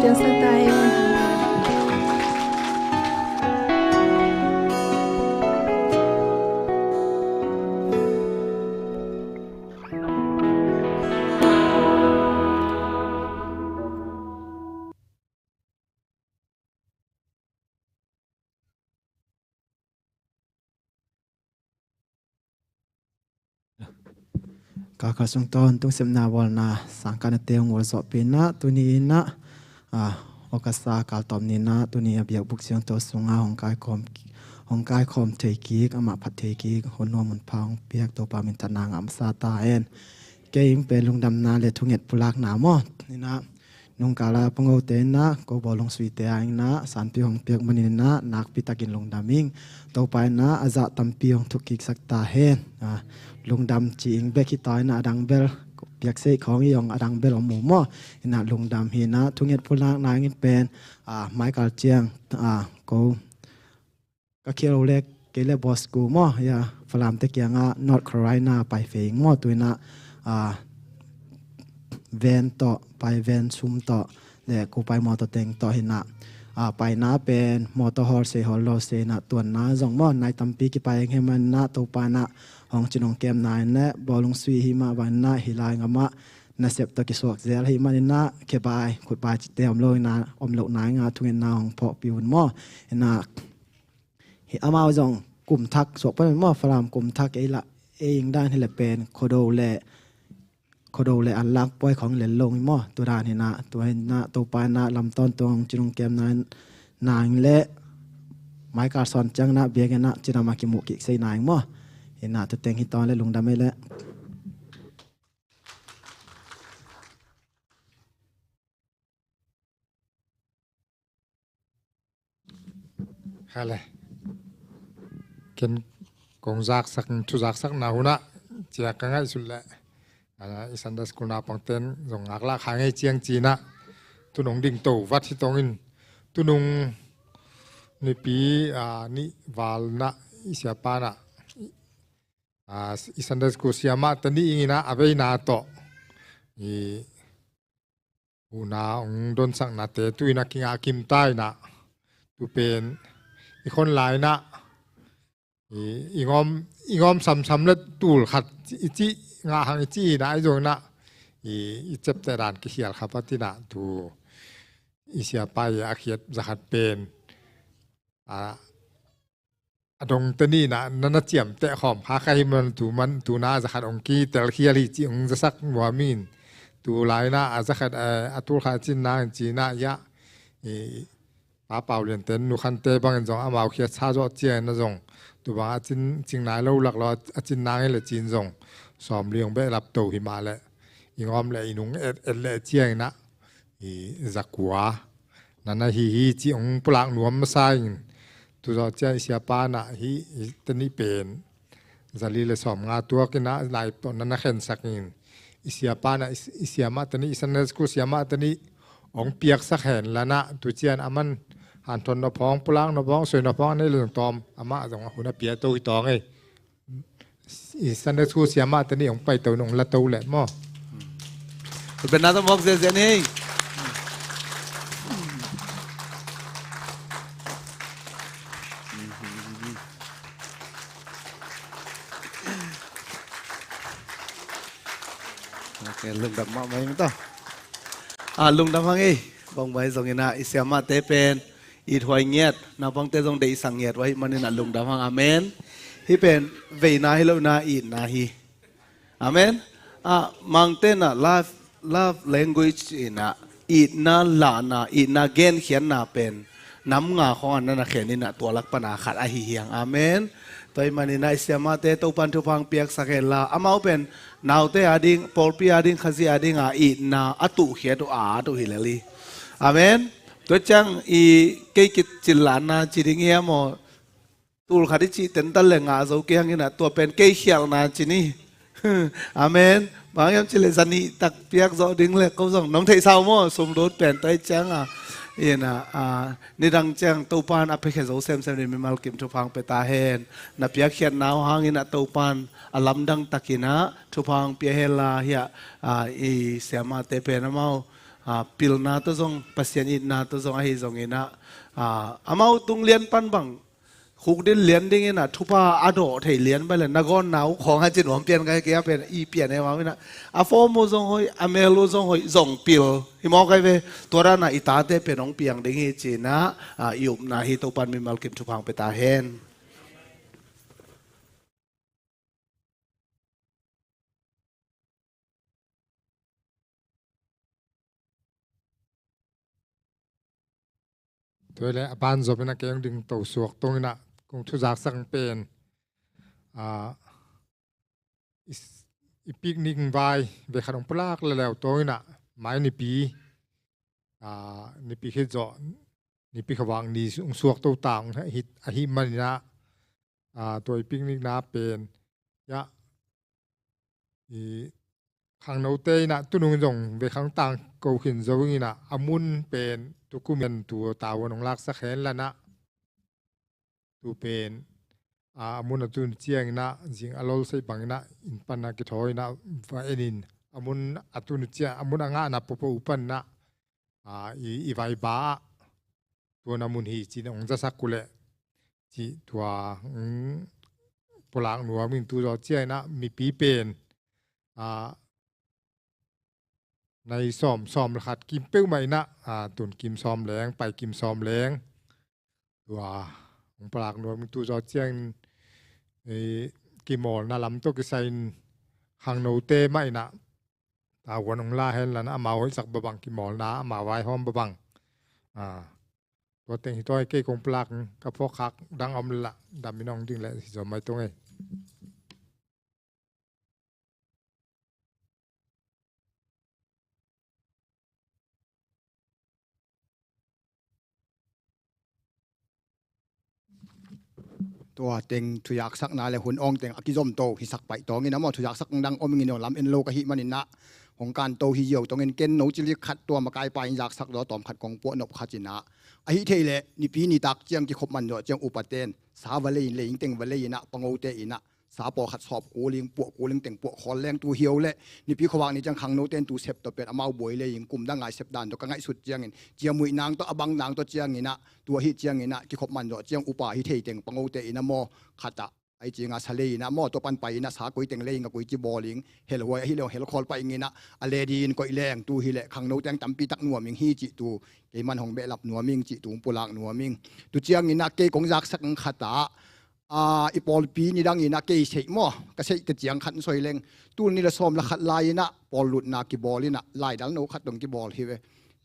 Piangsak ta hen. Kalkal sung tawh tungsepna bawlna sangkah nate hong ual zawhpih inah, tuni inah, ah, August kal tawp ni inah, tuni a biakbuk siangtho sungah hong kaikhawm, hong kaikhawm thei kik, amah phat thei kik, hun nuam hun pha hong piak Topa minthanna ngah masa ta hen. Kei ing pen lungdamna le thunget pulakna maw inah, nungkala pangote inah, ko bawlung suite a inah sanpi hong piak manin inah nakpi takin lungdam ing. Topa inah a zah tampi hong thukkiksak ta hen. Ah, lungdam ci ing bek hi ta inah, a dang bel piakseih khawng i hong a dang bel om mu maw. Inah lungdam hi inah, thunget pulakna ing pen, ah, maikal ciang, ah, ko ka khial uh le kei le boss ku maw, ya, Falamte kiangah North Carolina pai fei ing maw, tu inah, ah, van tawh pai, van sum tawh le ku pai mawtaw teng tawh hi inah, ah, paina pen mawtaw hawl se hawl lo se inah, tuanna zong maw nai tampi kipai ing hi man inah, Topa inah hong cin hong kemna in le bawlung sui hi mah bang inah, hi lai ngamah nasep tawh kisuak zel hi man inah, khebai khutbai cite om lo inah, om lohna inah thungetna hong phawkpih un maw. Inah hi amau zong kum thak suak pan maw, Falam kum thak ei lah, ei ing dan hi le pen Khuado le, Khuado le anlak puai khawng lel lo hi maw. Tu dan hi inah, tu hi inah Topa inah lam tawntung hong cin hong kemna in, na ing le maikal sawn ciang inah biakinn ah cidam a kimuh kik sei na ing maw. Hi inah tu teng hi tawn le lungdam ei le. Hale. Ken kong zaksak, thu zaksakna hunah cia ka ngaihsut leh, ah, i Sunday school naupangten zong ngaklak hang ei ciang ci inah, tunung ding to vat hi tong in, tunung nipi, ah, nih val inah i siapa inah, ah, i Sunday school siamahte nih ing inah a veina tawh i huhna hong donsaknate tu inah kingah kim ta inah, tu pen i khon lai inah i, i ngawm, i ngawm samsam le tul khat i cih ngah hang i cih inah, i zong inah i, i ciapteh dan kikhial kha pat inah, tu i siapa i a khiat zakhat pen, a, a dongte nih inah na na ciamteh khawm kha kha hi man, tu man, tu inah zakhat hong kitelkhial hi cih hong zasak nuam in, tu lai inah a zakhat, eh, a tul khat a cin nang ci inah, ya, i Pa Pau Lian ten Nu Khan te bangin zong amau khiatsa zawh ciangin a zong tu bang a cin, cing nai lo lak lo a cin nang hi le cin zong sawmli hong behlap to hi mah leh, i ngawm le i nung et, et le ciang inah i zakua na na hi hi cih hong pulak nuam masa in, tu zawh ciang i siapa inah hi, hite nih pen zali le sawmnga tuak inah lai pawh na na khensak in, i siapa inah i, i siamahte nih, i Sunday school siamahte nih hong piaksak hen la inah, tu ciang aman hanthawn nop hong, pulak nop hong, soi nop hong a nei le zong tawm, amah zong a hun a pia to hi tawng ei. I Sunday school siamahte nih hong paito in hong la to leh maw. Pen na tawh mawk ziahziah ni. Ok, lungdam mahmah ing ta. Ah, lungdam hang ei. Bang bai zong inah i siamahte pen ithuai ngiat, naupangte zong deihsak ngiat uh ahih man inah lungdam hang. Amen. Hih pen veina hi lo inah itna hi. Amen. Ah, Mangte inah love, love language inah itna lahna, itna genkhiatna pen nam nga khawng a na na khen inah, tua lak pana khat ahi hi hang. Amen. Tua ahih man inah i siamahte Topan thupha hong piaksak hen la, amau pen naute a ding, pawlpi a ding, Khazih a ding a itna a tuhkhiat uh a, a tuh hi lel hi. Amen. Tua ciang i kei kicillanna ci ding hiam aw, tul khat i cih tentan le ngah zo kei hang inah, tua pen kei khialhna ci ni. Amen. Bang hiam cih leh zanih tak piak zawh ding le ko zong nong theihsa uh maw, sumlut pen tua hi ciang a, inah, ah, nidang ciang Topan a piakhia zo semsem ding mimal kim thupha hong pia ta hen. Na piakkhiatna uh hang inah Topan a lamdang tak inah thupha hong pia hen la, hiah, ah, i siamahte pen amau a, pilna tawh zong, Pasian itna tawh zong ahi zongin ah, a, amau tung lian pan bang khukdin lian dingin ah thupha a dawh thei lian bang le na gawnna uh khawng a ci nuam pian ka hi kei a pen i pian e mau in ah a form uh zong hoih, a mel uh zong hoih, zong pil hi mawk ai ve. Tua dan ah i tate pen hong piang ding hi ci-in ah, a, i upna hi. Topa'n mimal kim thupha hong pia ta hen. Tua hi leh a ban zom in ah kei hong ding to suak tawng in ah kong thuzaksak pen, a, i, i picnic vai ve khat hong pulak leleu tawng in ah mai nipi, a, nipi khit zawh, nipi khuavak ni hong suak to ta hong hi, ahih manin ah, a, tua i picnic na pen, ya, i khangnote in ah tunung zong ve khang tang ko khin zo in ah a mun pen tukum in tu tavuan hong laksak hen la in ah tu pen, a, a mun a tun ciangin ah zing a lol sei bangin ah inn pan a kithawi in ah va en in a mun a tun ciang a mun a ngahna popo uh pan in ah, a, i, i vai ba ah tua na mun hi ci-in hong zasak uh leh cih tua, mm, pulak nuam ing. Tu zawh ciangin ah mipi pen, a, nai sawm, sawm le khat kim peuhmah in ah, a, tun kim sawm leng, pai kim sawm leng. Tua hong pulak nuam ing. Tu zawh ciangin, eh, kimawlna lam tawh kisai in khangnote mah in ah tavuan hong la hen la in ah amau hoihsak babang kimawlna, amau vaihawm babang. A, tua teng hi tawh hi. Kei kong pulak ing. Ka phawkkhak dang om leh la dam in hong ding leh hi zaw mai tawng ei. Tua teng thuzaksakna le hun awng teng a kizom to hisak paih tawngin a maw, thuzaksak dang om ing in aw, lam en lo ka hih manin ah hong kan to hi ziau tawngin ken no cili khat tua makaipa in zaksak zaw tawm khat kong puah nop khat in ah, ahi thei leh nipi nitak ciang kikhop man zawh ciang upate'n sa va lei in, lei in teng va lei in ah pangote in ah sa pawlkhat sawp kul ing, puah kul ing, teng puah khawl leng. Tu hi lo leh nipi khuavak ni ciang khangnote'n tu sep tawh pen amau buai lei ing, kum dang ngai sep dan tawh ka ngaihsut ciangin ciamnuih nang tawh a bang nang tawh ciangin ah, tua hi ciangin ah kikhop man zawh ciang upa hi thei teng pangote in a maw khat ah ai ciang a sa lei in a maw, tua pan pai in ah sa koi teng lei ing, a koi ci bawl ing, helhuai ahi leh hong helkhawl pah ing in ah a lei dingin koih leng. Tu hi leh khangnote tampi tak nuam ing hi cih tu kei man hong behlap nuam ing cih tu hong pulak nuam ing. Tu ciangin ah kei kong zaksak ing khat ah, a, i pawlpi nidang in ah kei seih maw, ka seih ka ciang khat in soi leng, tul nih le sawm le khat lai in ah pawl lutna kibawl in ah laidal no khat dong kibawl hi ve.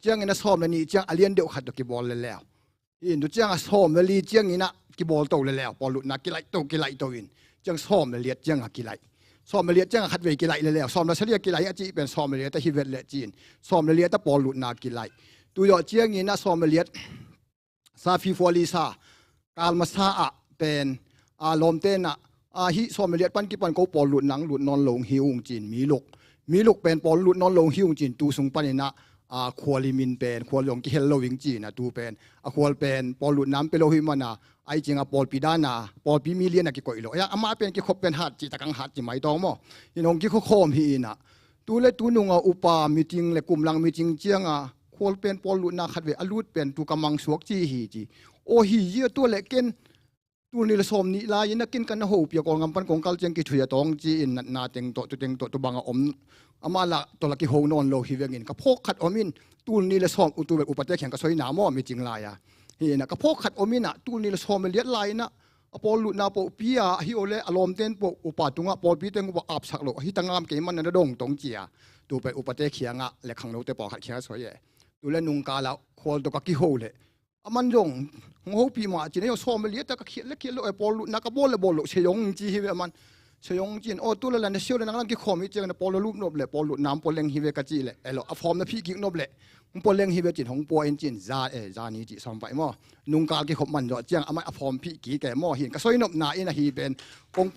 Ciangin ah sawm le nih ciang a lian deuh khat dong kibawl leleu. In tu ciang a sawm le li ciangin ah kibawl to leleu, pawl lutna kilaih to, kilaih to in. Ciang sawm le liat ciang a kilaih. Sawm le liat ciang a khatvei kilaih leleu, sawm le sali a kilaih a cih pen sawm le liat a hi vet leh ci-in sawm le liat a pawl lutna kilaih. Tu zawh ciangin ah sawm le liat sa, February sa, kal masa ah pen, a, lawmte'n ah, a, hih sawm le liat pan kipan ko pawl lut nang lut nawn lo hi ung ci-in mi luk, mi luk pen pawl lut nawn lo hi ung ci-in tu sung panin ah, a, khual i min pen khual zong kihel lo ing ci-in ah tu pen a khual pen pawl lutna pia lo hi man a, ai ciang a pawlpi dan a pawlpi mi lian a kikoih lo. Ai a, amah pen kikhop pen hat cih tak ang hat ci mai tawng maw. In hong kikhukhawm hi in ah tu le tu nung a upa meeting le kumlang meeting ciang a khual pen pawl lutna khatvei a lut pen tu ka mangsuak ci hi ci. Aw hi zia, tua leh ken tul nih le sawm nih lai in a ken ka na hopih a, Kawlgam pan kong kal ciang kithuih a tawng ci-in natna teng tawh tu teng tawh tu bang a om, amah lah tawh lah kiho nawn lo hi vengin ka phawk khat om in tul nih le sawm, utu bek upate khiang ka soi na maw meeting lai a. Hi in ah ka phawk khat om in ah tul nih le sawm le liat lai in ah a pawl lutna pawlpi a, ahi aw le a lawmte'n pawh upa tungah pawlpi teng upa apsak lo ahi ta ngam kei man na dong tong ci a. Tu pen upate khiangah le khangnote pawlkhat khiangah soi e. Tu le nungkal ah khual tawh ka kiho leh a man zong hong hopih mah ci-in, ei aw sawm le liat a ka khiat le khiat lo e, pawl lutna ka bawl le bawl lo, sia zong ci hi ve a man. Sia zong ci-in, aw tu le la na sia aw le nang lang kikhawm hi ciang na pawl lo lut nop le pawl lutna pua leng hi ve ka cih leh, ei lo a form na phih kik nop le hong pua leng hi ve ci-in hong pua in ci-in za, e, zani cih sawm paih maw. Nungkal kikhop man zawh ciang amah a form phih kik e maw, hi in ka soi nopna in ahi pen kong,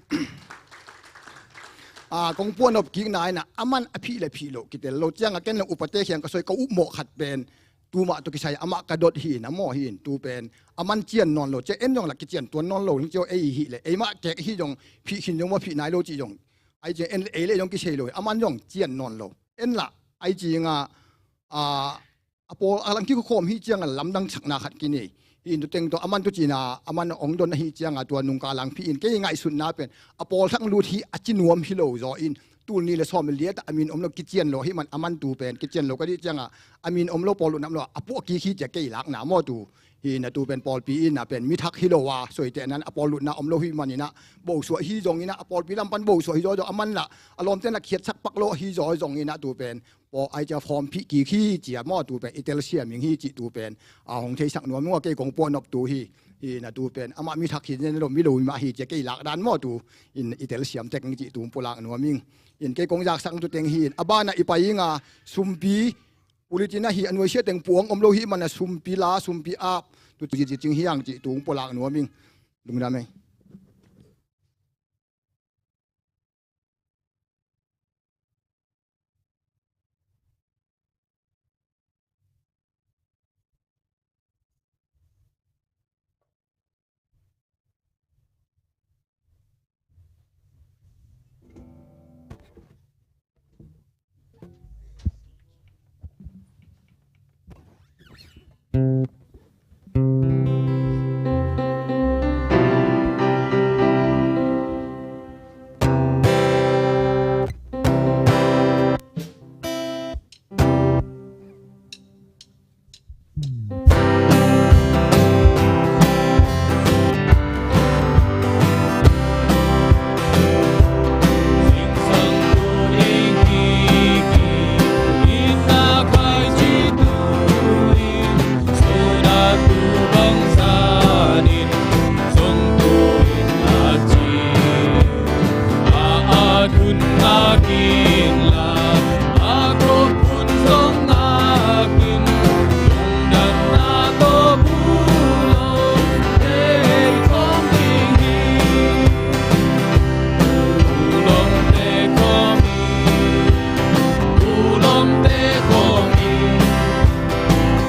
a, kong puah nop kikna in ah a man a phih le phih lo kitel lo ciang a ken le upate khiang ka soi ka upmawh khat pen tu mah tawh kisai amah ka dot hi in a maw, hi in tu pen a man cian nawn lo, cia en zong lah kician tuan nawn lo ling cia ei hi leh ei mah kek hi zong phih khin zong maw phih nai lo cih zong ai cia en ei leh zong kisei lo, a man zong cian nawn lo. En lah ai ci nga, a, a pawl a lang kikhawm hi cianga lamdang sakna khat kinei. Hi in tu teng tawh aman tu cina aman ong don ahi cianga tua nungka langphi in kei ngaihsutna pen a pawl thak lut hi a ci nuam hi lo zaw in tul ni le sawm le liat a min om lo kician lo hi man aman tu pen kician lo ka dih cianga a min om lo pawl lutna om lo a puah kik hi cia kei lakna maw tu. Hi na tu pen pawlpi in a pen mi thak hi lo a soite nan a pawl lutna om lo hi man ina bosuah hi zong ina a pawlpi lam pan bosuah hi zaw zaw aman la a lawmte na khiatsak pak lo hi zaw zong ina tu pen pawl ai cia form phih kik hi cia maw tu pen i telsiam ing hi cih tu pen a hong theisak nuam ing a kei kong puah nop tu hi. Hi na tu pen amah mi thak hi nen lo mi lo mi mah hi cia kei lak dan maw tu in i telsiam tek ing cih tu pulak nuam ing. In kei kong zaksak tu teng hi in a bana i pai ing a sumpi pulitin a hi a nuaisiah teng puang om lo hi man a sumpi la sumpi ap tu cih cing hi ang cih tu pulak nuam ing. Lungdam ei.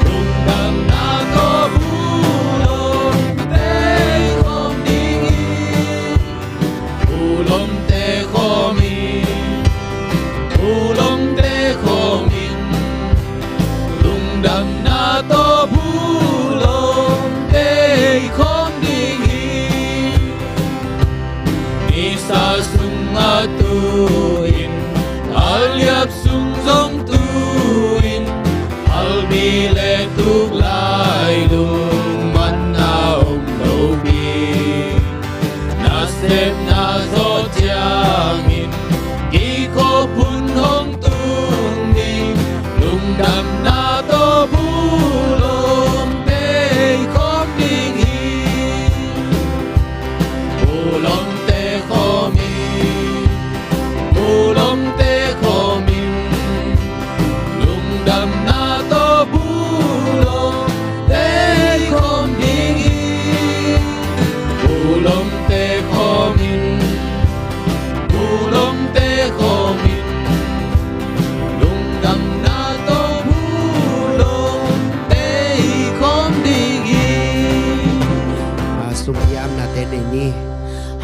Lungdamna tawh bulawngte khawm in, u lawmte khawm in, lungdamna tawh bulawngte khawm ding hi. Nisa sungah tu-in, a liap sung zong tu-in, halbi le tuk lai lungmanna om lo ding. Nasepna zawh ciangin kikhop hun hong tung ding, lungdamna tawh bulawngte khawm ding hi. Bulawngte khawm in, bulawngte khawm in, lungdamna tawh bulawngte khawm ding hi. Bulawngte khawm in, bulawngte khawm in, lungdamna tawh bulawngte khawm ding hi. A sumpiamnate nei ni.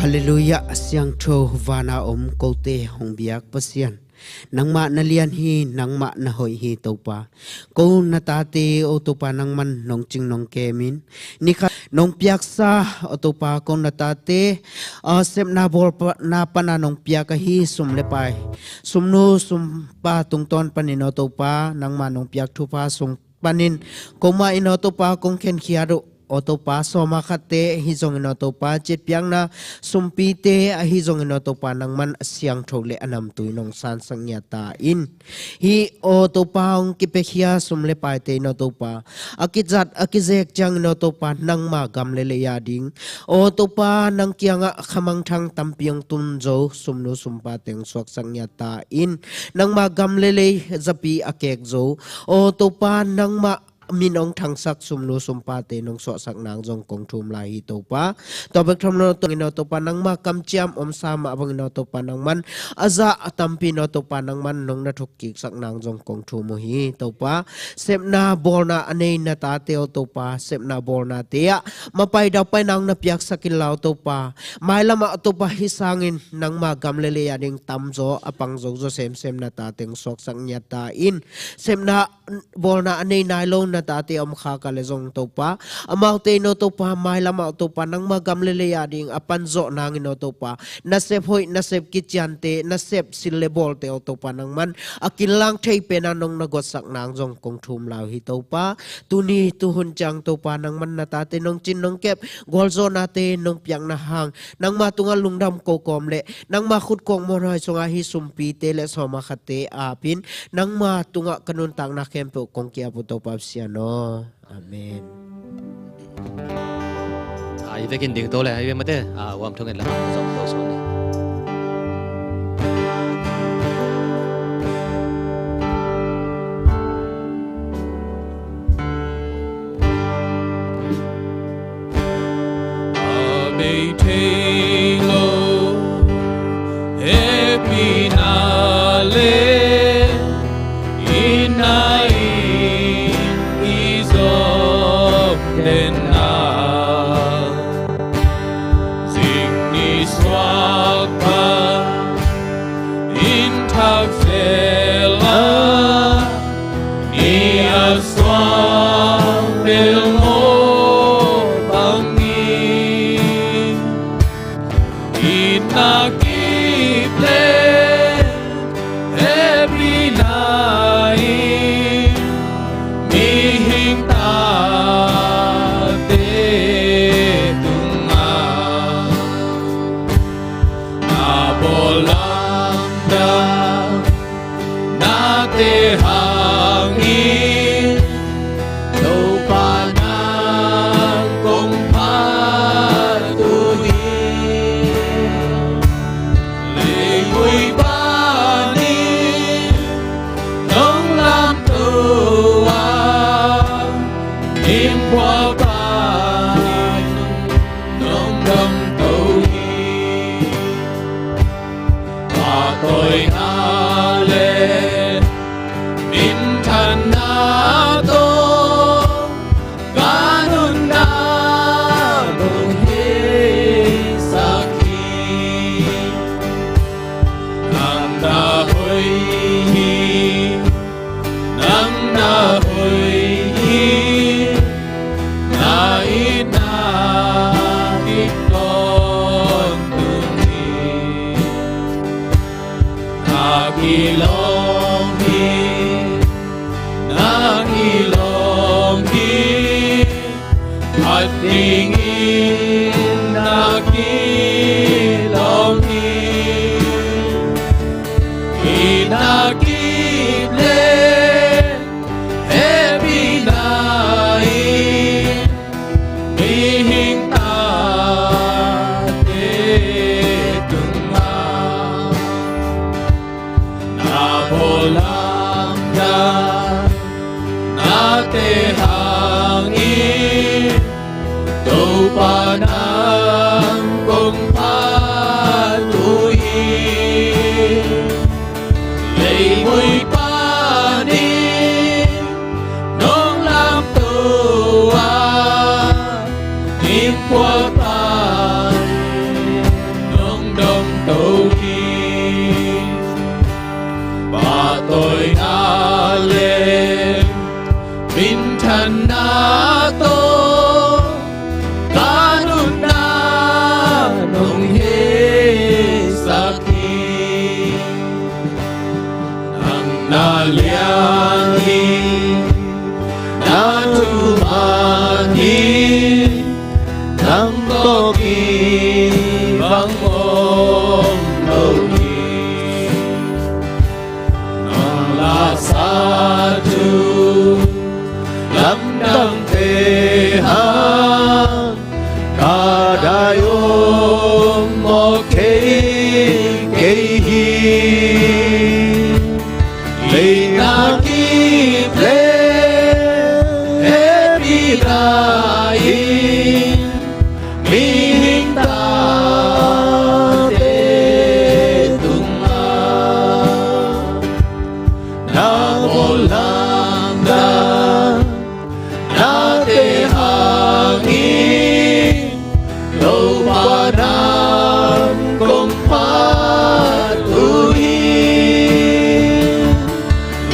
Halleluiah, siangtho vana om kote hong biak Pasian. Nangmah na lian hi, nangmah na hoih hi Topa. Ko na tate, o Topa nangman nong cing nong kemin. Nikhat nong piaksa, o Topa ko na tate, a sepna bawlna pana nong piak ahi sum le pai. Sumnu sumpa tungtawn panin o Topa, nangmah nong piak thupha sung panin. Ko mah in o Topa kong khenkhiat uh. O Topa, sawma khatte ahi zongin o Topa, ciatpiakna sumpite ahi zongin o Topa, nangman a siangtho le a namtui nong sansak ngiat ta in. Hih o Topa hong kipiakhia sum le paite in o Topa, a kizat a kizek ciangin o Topa, nangma gam le lei a ding. O Topa, nang kiangah khamangthang tampi hong tun zo, sumnu sumpa teng suaksak ngiat ta in. Nangma gam le lei zapi a kek zo. O Topa, nangmah min hong thangsak sumnu sumpate nong suahsak nang zong kong thum lai hi Topa. Tua bek tham lo tungin aw Topa nangma kamciam omsa mah bangin aw Topa nangman a zah a tampi in aw Topa nangman nong na thuk kiksak nang zong kong thum uh hi Topa. Sepna bawlna a nei na tate aw Topa, sepna bawlnate ah mapai daupai nang na piaksak in lau Topa. Mailamah aw Topa hih sangin nangma gam le lei a ding tamzaw a pangzo zaw semsem na tate hong suaksak ngiat ta in. Sepna bawlna a nei nai lo na tate a om khak a le zong Topa, amaute in aw Topa mailamah aw Topa nangma gam le lei a ding a panzawh nangin aw Topa, nasep hoih nasep kiciante nasep sil le bawlte aw Topa nangman a kinlang thei pena nong na gotsak nang zong kong thum lai uh hi Topa. Tuni tuhun ciang Topa nangman na tate nong cin nong kep gualzawhnate nong piakna hang nangma tungah lungdam ko kawm le nangma khut kong muanhuai sungah hih sumpite le sawma khatte apin nangma tungah ka nuntakna khempeuh kong ki-ap uh Topa Pasian aw. Amen. A, i vekin ding to le i ve mate, a, uam thungen lamah zong to suan le. A bei thei lo hehpihna le itna in i zawm denna, zing ni suak pan in thak zel a, ni a suak bel maw bangin, itna kip le hehpihna in mihing tate tungah na bawl lamdang nate hangin Topa nang kong phat uh hi. Leivui panin nong lamto a, innkuan panin nong domto hi. Pahtawina le minthanna tawh ka nunna nong heisak hi. Nang na hoih hi, nang na hoih hi, na itna kip tawntung hi. Na kilawm hi, na kilawm hi, phat dingin na kilawm hi. Itna kip le hehpihna in mihing tate tungah na bawl lamdang nate hangin Topa nang kong phat uh hi. Leivui panin nong lamto a, innkuan panin nong domto hi. Pahtawina le minthanna tawh ka nunna nong heisak hi. Nang na lian hi, na thuman hi, nang tawh kibang om lo hi. Nang lasa thu lamdangte hang ka dai om mawk thei kei hi. Itna kip le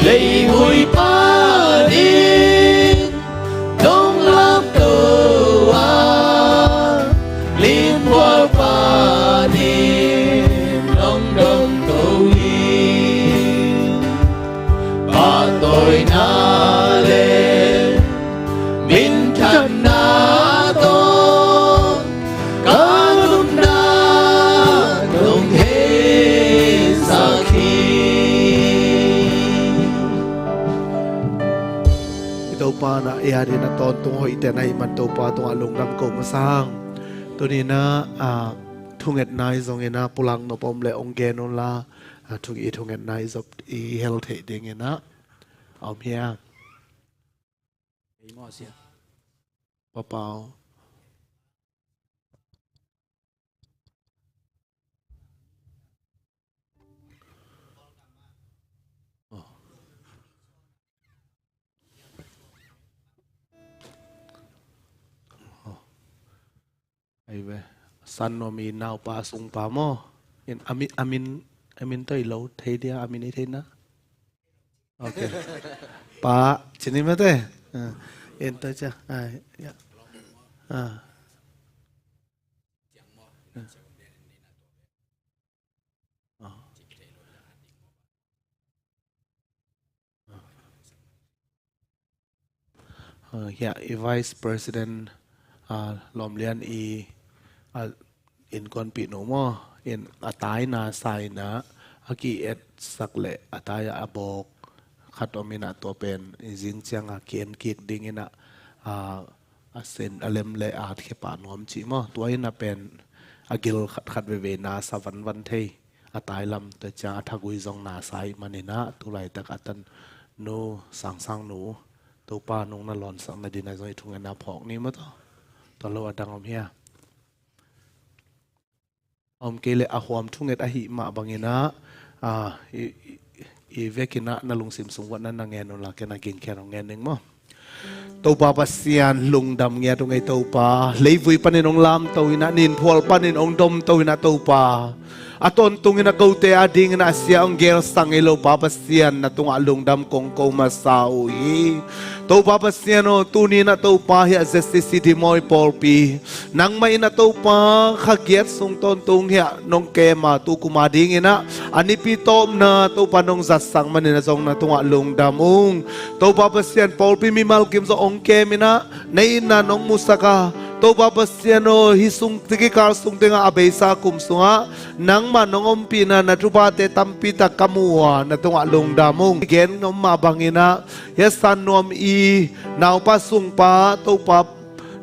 Leivui panin nong lamto a, lingbual panin nong domto hi. Pahtawina le minthanna tawh ka nunna nong heisak hi. I Topa na i adin a tawntung hoihte na hih man Topa tungah lungdam ko masa hang. Tuni na, ah, thungetna i zongin a pulak nop om le ong gen unla, ah, thung i thungetna i zop i hel theih dingin a om hiam? Papau. Ai ve, San Nuam i naupa sungpa maw? In, a min, a min, a min tawh i lo thei dia, a min i thei na? Ok. Pa, cini mate. Ah, in tawh cia. Ai, ya. Ah. Ah. Ah, hiah i Vice President, ah, Lawmlian i, ah, innkuanpih nu maw, in a tai nasa in a, a ki-etsak le a tai a bawk khat om in a, tua pen i zing ciang a ki-en kik ding in a, ah, a sen a lem le a khe pah nuam cih maw, tua in a pen a gil khatkhat veve nasa vanvan thei. A tai lam tua ciang a thagui zong nasa ahih manin a, tu laitak a tanu Sangsang nu, Topa nong na lawnsak nading a zong i thungetna phawk ni maw taw. Tua lo a dang om hia? Om kei le a huam thunget ahih mah bangin a, a, i, i, i vekin a na lungsim sung uah na na ngen unla, ken a gingkhian hong ngen ning maw. Topa Pasian, lungdam ngiat ung ei Topa. Leivui panin hong lamto in a, ninphual panin hong domto in a Topa, a tawntung in a kote ading in a sia hong gelsak ngei lo Pa Pasian, na tungah lungdam kong ko masa uh hi. Topa Pasian aw, tuni in a Topa hiah Z C C Dimawi pawlpi, nangmah in a Topa kha giat sung tawntung hiah nong kem a, tu kum ading in a, a nipi tawpna Topa nong zatsak manin a zong na tungah lungdam ung. Topa Pasian, pawlpi mimal kim zong hong kem in a, na itna nong musak a, Topa Pasian aw, hih sung, hih kikal sung tengah a beisa kum sungah nangmah nong ompihna na thuphate tampi tak ka mu a, na tungah lungdam ung. Gen om mah bangin a, hiah San Nuam i naupa sungpa Topa,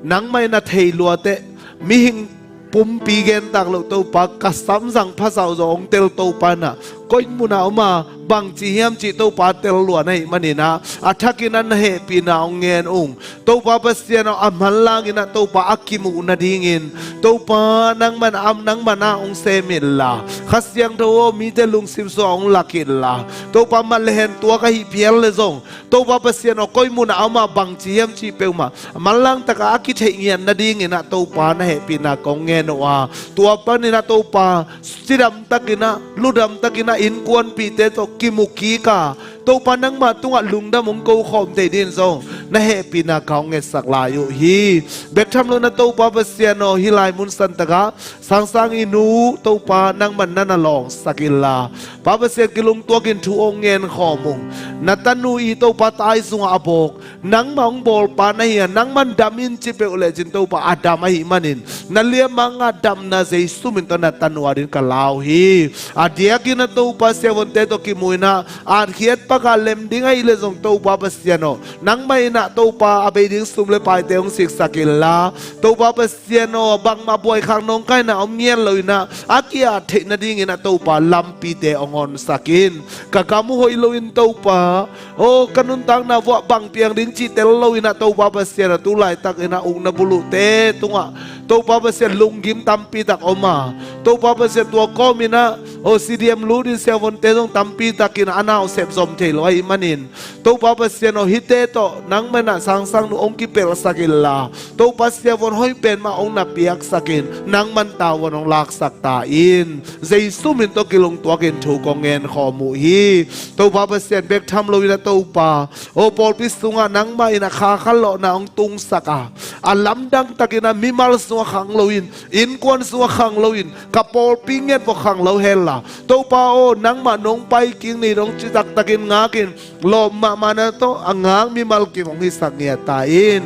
nangmah in a thei lua teh, mihing pumpi gentak loh Topa, ka samzang phasau zaw hong tel Topa in a, koi munah om a, bangci hiam cih Topa tel lua na hih manin a, a thakin a na hehpihna hong ngen ung. Topa Pasian aw, a manlang in a Topa a kimuh nadingin, Topa nangmah in a, nangmah in a hong sem inla, Kha Siangtho aw, mite lungsim sungah hong lak inla, Topa, mah le hen tuak ahih phial le zong, Topa Pasian aw, koi munah a om a, bangci hiam cih peuhmah manlang takah a kitheih ngiat nadingin a Topa na hehpihna kong ngen uh a, tua panin a Topa, cidam takin a, ludam takin a innkuanpihte tawh kimu kik a, Topa nangmah tungah lungdam hong ko khawm thei dingin zong na hehpihna kong ngetsak lai uh hi. Bek tham lo in a Topa Pasian aw, hih lai mun san takah Sangsang i nu Topa nangmah in na na lawngsak inla, Pa Pasian, kilungtuak in thu hong ngen khawm ung. Na tanu i Topa tai sungah a bawk, nangmah hong bawlpa na hi a, nangmah in dam in ci peuh lecin Topa a dam ahih manin, na liamang a damna Jesu min tawh na tanu adingin ka lau hi. A diakin a Topa siavuante tawh kimu in a, atkhiat pakah lem ding ahih leh zong Topa Pasian aw, nangmah in a Topa a bei ding sum le paite hong siksak inla, Topa Pasian aw, bangmah buaikhak nawngkaina om ngiat lo in a, a ki-at theih nadingin a Topa lampite hong honsak in. Ka gam uh hoih loin Topa aw, ka nuntakna vuah bang piang ding cih tel lo in a Topa Pasian aw, tu laitakin a ukna buluhte tungah Topa Pasian lunggim tampi tak om a, Topa Pasian tua kawmin a, aw, C D M lut in siavuante zong tampi takin a nausep zom thei lo ahih manin, Topa Pasian aw, hihte tawh nang Nangmah in ah sangsannu hong kipelhsak inla, Topa siavuan hoih pen mah hong na piaksakin, nangmah in tavuan hong laksak ta in. Jesu min tawh kilungtuakin thu kong ngen khawm uh hi. Topa Pasian, bek tham loin ah Topa, aw pawlpi sungah nangmah in ah kha khanlawhna hong tungsak a, a lamdang takin ah mimal sungah khang loin, innkuan sungah khang loin, ka pawlpi ngiat vua khang lo henla, Topa aw, nangmah nong pai kik ni dong citak takin ngakin, lawm mahmahna tawh a ngak mimal kim hong hisak ngiat ta in.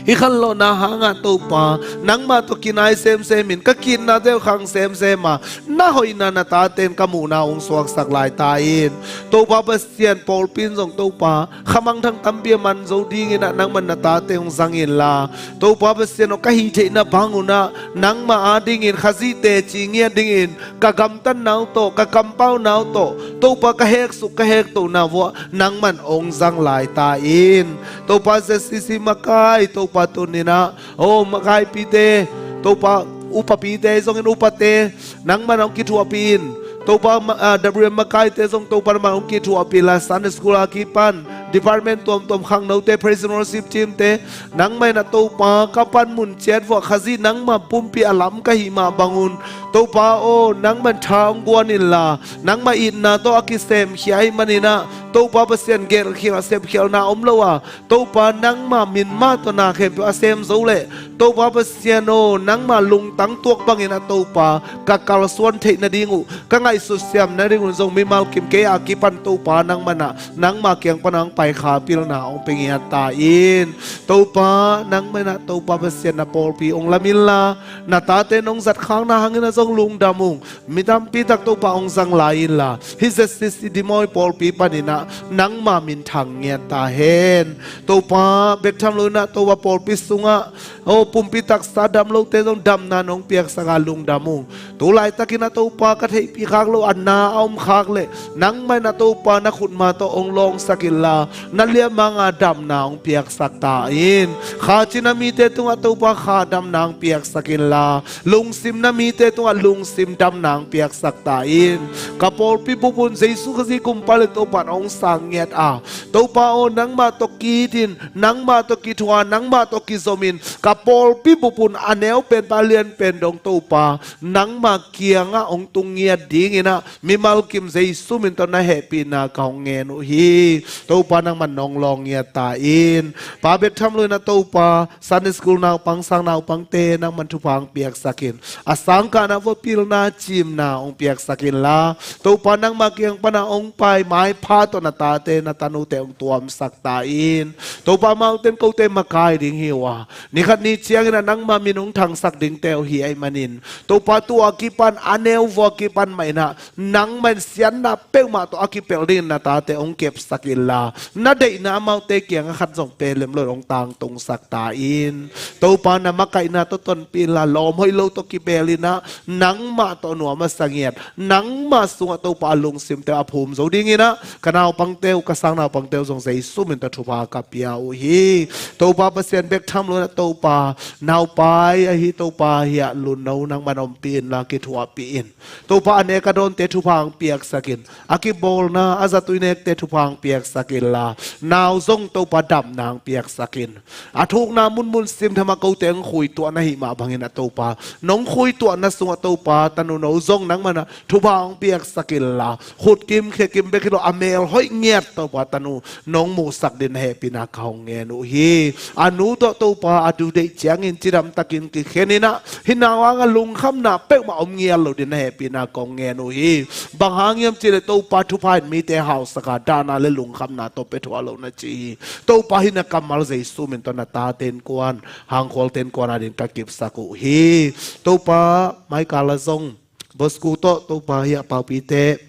Hih khanlawhna hangah Topa, nangmah tawh kinai semsem in, ka ki-itnate uh khang semsem a, na hoihna na tate in ka muhna hong suaksak lai ta in. Topa Pasian, pawlpi in zong Topa, khamangthang tampi a man zo dingin ah nangmah in na tate hong zang inla, Topa Pasian aw, ka hih theihna bangun ah nangmah adingin Khazih teci ngiat dingin ka gamtatna uh tawh, ka kampauna uh tawh, Topa, ka heksuk ka hektohna vuah nangmah in hong zang lai ta in. Topa, Z C C makai, Topa, tuni-in ah, aw makaipite, Topa, upapite zongin upate, nangmah in hong kithuahpih in. Topa, ma- ah, W M makaite zong Topa nangmah in hong kithuahpih inla, Sunday school a kipan, department tuamtuam khangnote, praise and worship teamte, nangmah in ah Topa, ka panmun ciat vuah Khazih nangmah pumpi a lam ka hih mah bangun, Topa aw, nangmah in tha hong guan inla, nangmah itna tawh a kisemkhia ahih manin ah, Topa Pasian, gelhkhial a sepkhialna om lo a, Topa, nangmah min mah tawh na khempeuh a sem zo leh, Topa Pasian aw, nangmah lungtang tuak bangin ah Topa, ka kalsuan theih nading uh, ka ngaihsut siam nading un zong mimal kim kei a kipan Topa nangmah in ah, nangmah kiang pan hong pai kha pilna hong pia ngiat ta in. Topa, nangmah in ah Topa Pasian, na pawlpi hong lam inla, na tate nong zatkhakna hangin ah zong lungdam ung. Mi tampi tak Topa hong zang lai inla, hih Z C C Dih Mawi pawlpi panin ah nangmah minthang ngiat ta hen. Topa, bek tham loin ah Topa, pawlpi sungah, aw, pumpi taksa dam lote zong damna nong piaksak a, lungdam ung. Tu laitakin ah Topa, ka theihpih khak loh a na a om khak leh, nangmah in ah Topa, na khutma tawh hong lawngsak inla, na liamang a damna hong piaksak ta in. Kha cina mite tungah Topa, kha damna hong piaksak inla, lungsim na mite tungah lungsim damna hong piaksak ta in. Ka pawlpi bup un Jesu Khazih Kumpa le Topa in hong sang ngiat a, Topa aw, nangmah tawh ki-it in, nangmah tawh kithuah, nangmah tawh kizom in, ka pawlpi bup un a neu pen pan a lian pen dong Topa, nangmah kiangah hong tung ngiat dingin ah, mimal kim Jesu min tawh na hehpihna ka hong ngen uh hi. Topa, nangmah in hong lawng ngiat ta in. Pa, bek tham loin ah Topa, Sunday school naupang, sang naupangte nangmah in thupha hong piaksak in, a sangkahna vuah pilna cimna hong piaksak inla, Topa, nangmah kiang pan ah hong pai maipha tawh na tate na tanute hong tuamsak ta in. Topa, amaute in kote makai ding hi uh a, ni khat ni ciangin ah nangmah min hong thangsak dingte uh hi ahih manin, Topa, tua kipan a neu vua kipan mah in ah nangmah in siatna peuhmah tawh a kipelh dingin na tate hong kepsak inla, na deihna amaute kiangah khat zong pelem lo in hong tangtungsak ta in. Topa, na makaihna tawh tonpih inla, lawm hoih lo tawh kibeel in ah, nangmah tawh nuam a sa ngiat, nangmah sungah Topa, a lungsimte a phum zo dingin ah, ka naupangte uh, ka sang naupangte uh zong Jesu min tawh thupha ka pia uh hi. Topa Pasian, bek tham loin ah Topa, naupai ahi Topa, hiah Lunno nangmah in ompih inla, kithuahpih in. Topa, a nek a dawnte thupha hong piaksak in. A kibawlna a zatui nekte thupha hong piaksak inla, nau zong Topa, damna hong piaksak in. A thukna munmun simtham ah kote hong khuituah na hih mah bangin ah Topa, nong khuituahna sungah Topa, tanu no zong nangmah in ah thupha hong piaksak inla, khutkim khekim bek hi lo a mel hoih ngiat Topa, tanu nong muhsak dingin na hehpihna ka hong ngen uh hi. A nu tawh Topa, a du deih ciangin cidam takin kikhen in ah, hih nau hangah lungkhamna peuhmah om ngial lo dingin na hehpihna ka hong ngen uh hi. Bang hang hiam cih leh Topa, thupha in mite hausak a, dahna le lungkhamna tawh pia thuah lo na ci hi. Topa, hih na kammal Jesu min tawh na tate innkuan, hangkhualte innkuan adingin ka kipsak uh hi. Topa, maikal ah zong Bosku tawh Topa, hiah paupite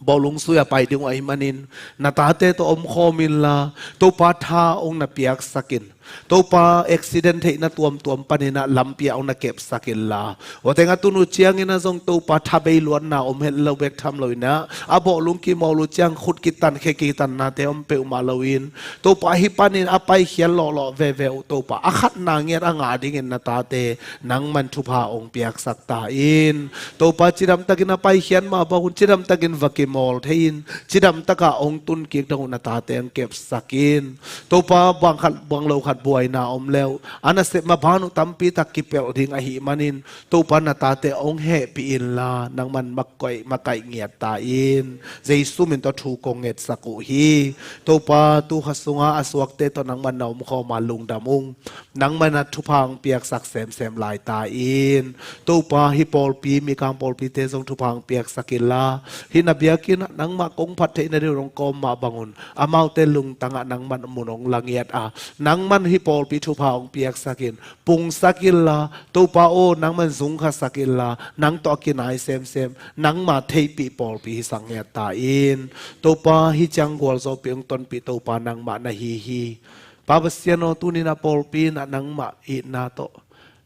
bawlung sui a pai ding uh ahih manin, na tate tawh omkhawm inla, Topa, tha hong na piaksak in. Topa, accident theihna tuamtuam panin ah lampi ah hong na kepsak inla, tua teng a tun uh ciangin ah zong Topa, thabei luatna om het lo bek tham loin ah, a bawhlung kimawl uh ciang khut kitan, khe kitannate om peuhmah loin, Topa, hih panin a paikhiat lawhlawh veve uh Topa, a khatna ngiat a ngah dingin na tate nangman thupha hong piaksak ta in. Topa, cidamtakin a paikhiat mah bang un cidamtakin va kimawl thei in, cidamtaka hong tunkik dong uh na tate hong kepsak in. Topa, bang khat bang lo khat buaina om le uh, a nasep mah ban uh tampitak kipelh ding ahih manin, Topa, na tate hong hehpih inla, nangman makaih, makaih ngiat ta in. Jesu min tawh thu kong ngetsak uh hi. Topa, tu kha sunga a suakte tawh nangman na omkhawm a, lungdam ung. Nangman a thupha hong piaksak semsem lai ta in. Topa, hih pawlpi, Mikang pawlpite zong thupha hong piaksak inla, hih na biakinn ah nangmah kong phat theih nading uh hong kawm mah bang un, amaute lungtangah nangman mun hong la ngiat a, nangman hih pawlpi thupha hong piaksak in, pungsak inla, Topa aw, nangman zungkhasak inla, nang tawh a kinai semsem, nangma theihpih pawlpi hisak ngiat ta in. Topa, hih ciang gualzawhpih hong tonpih Topa nangmah na hi hi. Pa Pasian aw, tuni-in a pawlpi in ah nangmah itna tawh,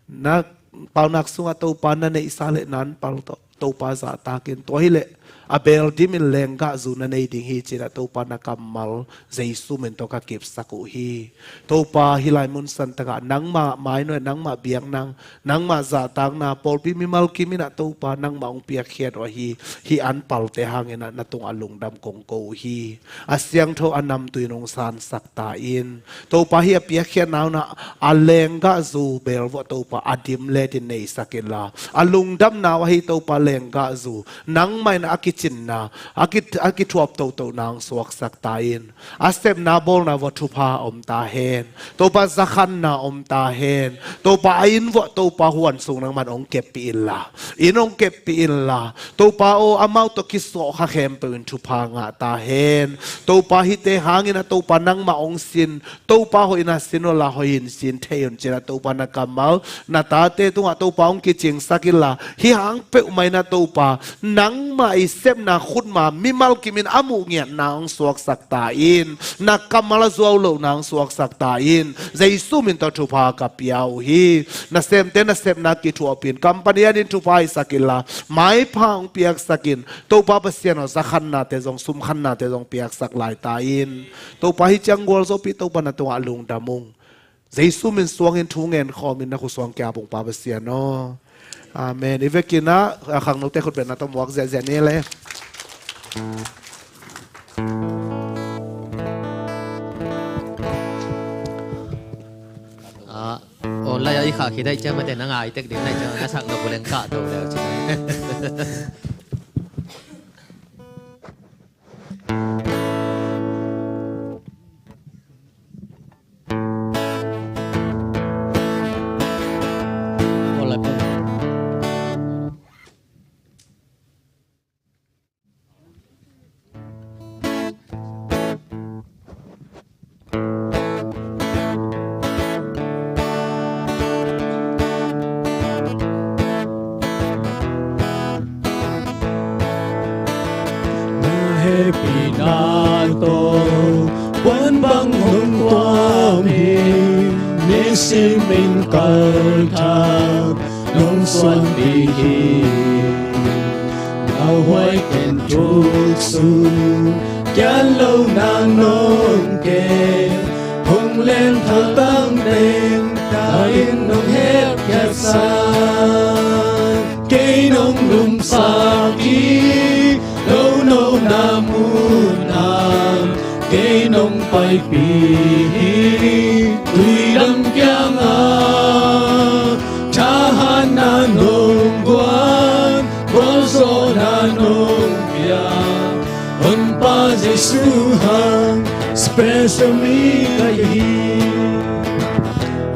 na paunak sungah Topa na neihsa le na anpal tawh Topa zahtak in, tua hileh a beel dimin lenggahzu na nei ding hi ci-in ah Topa na kammal Jesu min tawh ka kipsak uh hi. Topa, hih lai mun santakah nangmah mainuai, nangmah biakna, nangmah zahtakna, pawlpi mimal kim in ah Topa nangmah hong piakkhiat uh ahi hih anpalte hangin ah na tungah lungdam kong ko uh hi. A siangtho a namtui in hong sansak ta in. Topa, hih a piakkhiatna un ah a lenggahzu beel vuah Topa a dim letin neisak inla, a lungdamna uh ahi Topa lenggahzu nangmah in a kicinna, a ki, a kithuap tohtohna hong suaksak ta in. A sepna bawlna vuah thupha om ta hen. Topa, zakhanna om ta hen. Topa, a inn vuah Topa huan sung nangman hong keppih inla, inn hong keppih inla, Topa aw, amau tawh kisawhkha khempeuh in thupha ngah ta hen. Topa, hihte hangin ah Topa nangmah hong sin, Topa hoihna sin unla hoih in sin thei un ci-in ah Topa na kammal na tate tungah Topa hong kicingsak inla, hih hang peuhmah in ah Topa nangmah i sepna khutma mimal kim in a muh ngiatna hong suaksak ta in. Na kammal a zuau lohna hong suaksak ta in. Jesu min tawh thupha ka pia uh hi. Nasemte nasepna kithuapin, company adingin thupha hisak inla, maipha hong piaksak in. Topa Pasian aw, zakhannate zong, sumkhannate zong piaksak lai ta in. Topa, hih ciang gualzawhpih Topa na tungah lungdam ung. Jesu min suangin thu ngen khawmin na khusuang kia pung Pa Pasian aw. Amen. I vekin ah, a khangnote khutbetna tawh muak ziahziah ni le. Ah, online ah i khah khit ahih ciang mate na ngai tek ding ahih ciang na sak nop uh leng kah to leu ci. Na hehpihna tawh puan bang hong tuam hi. Nisimin kalthak nong suan ding hi. Nauhuai ken thuk sung kian lo nang nong ke. Hong lenthal tang teng ta in nong hepkhiatsak. Kei nong lumsak hi lo, nona munah kei nong paipih hi. Tuidam kiangah thahatna nong guan, gualzawhna nong pia. Honpa Jesu hang special mi ka hi.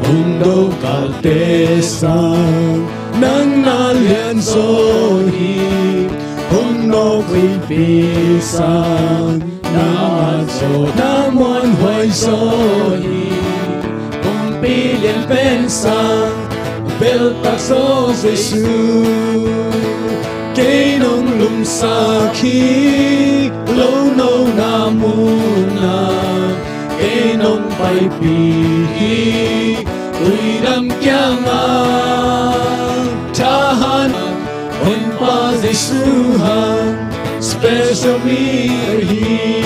Hong do kalte sang nang na lianzaw hi. Hong nawkhuipi sang nang a zawhna muanhuai zaw hi. Hong pi lian pen sang beltak zaw Jesu. Kei nong lumsak hi lo, nona munah kei nong Pipi hi, tuidam kiangah thahat, Honpa Jesu hang special mi ahi.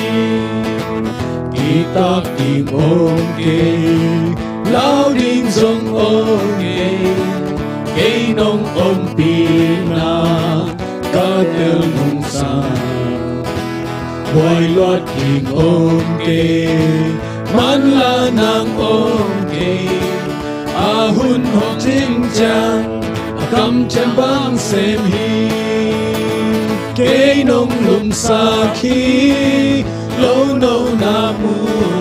Kitak ding om kei, lau ding zong om kei, kei nong ompihna ka tel nungsa. Buai luat ding om kei, manla nang om kei. A hun hong cing ciang, a kamciam bang sem hi. Kei nong lumsak hi, lo no na mu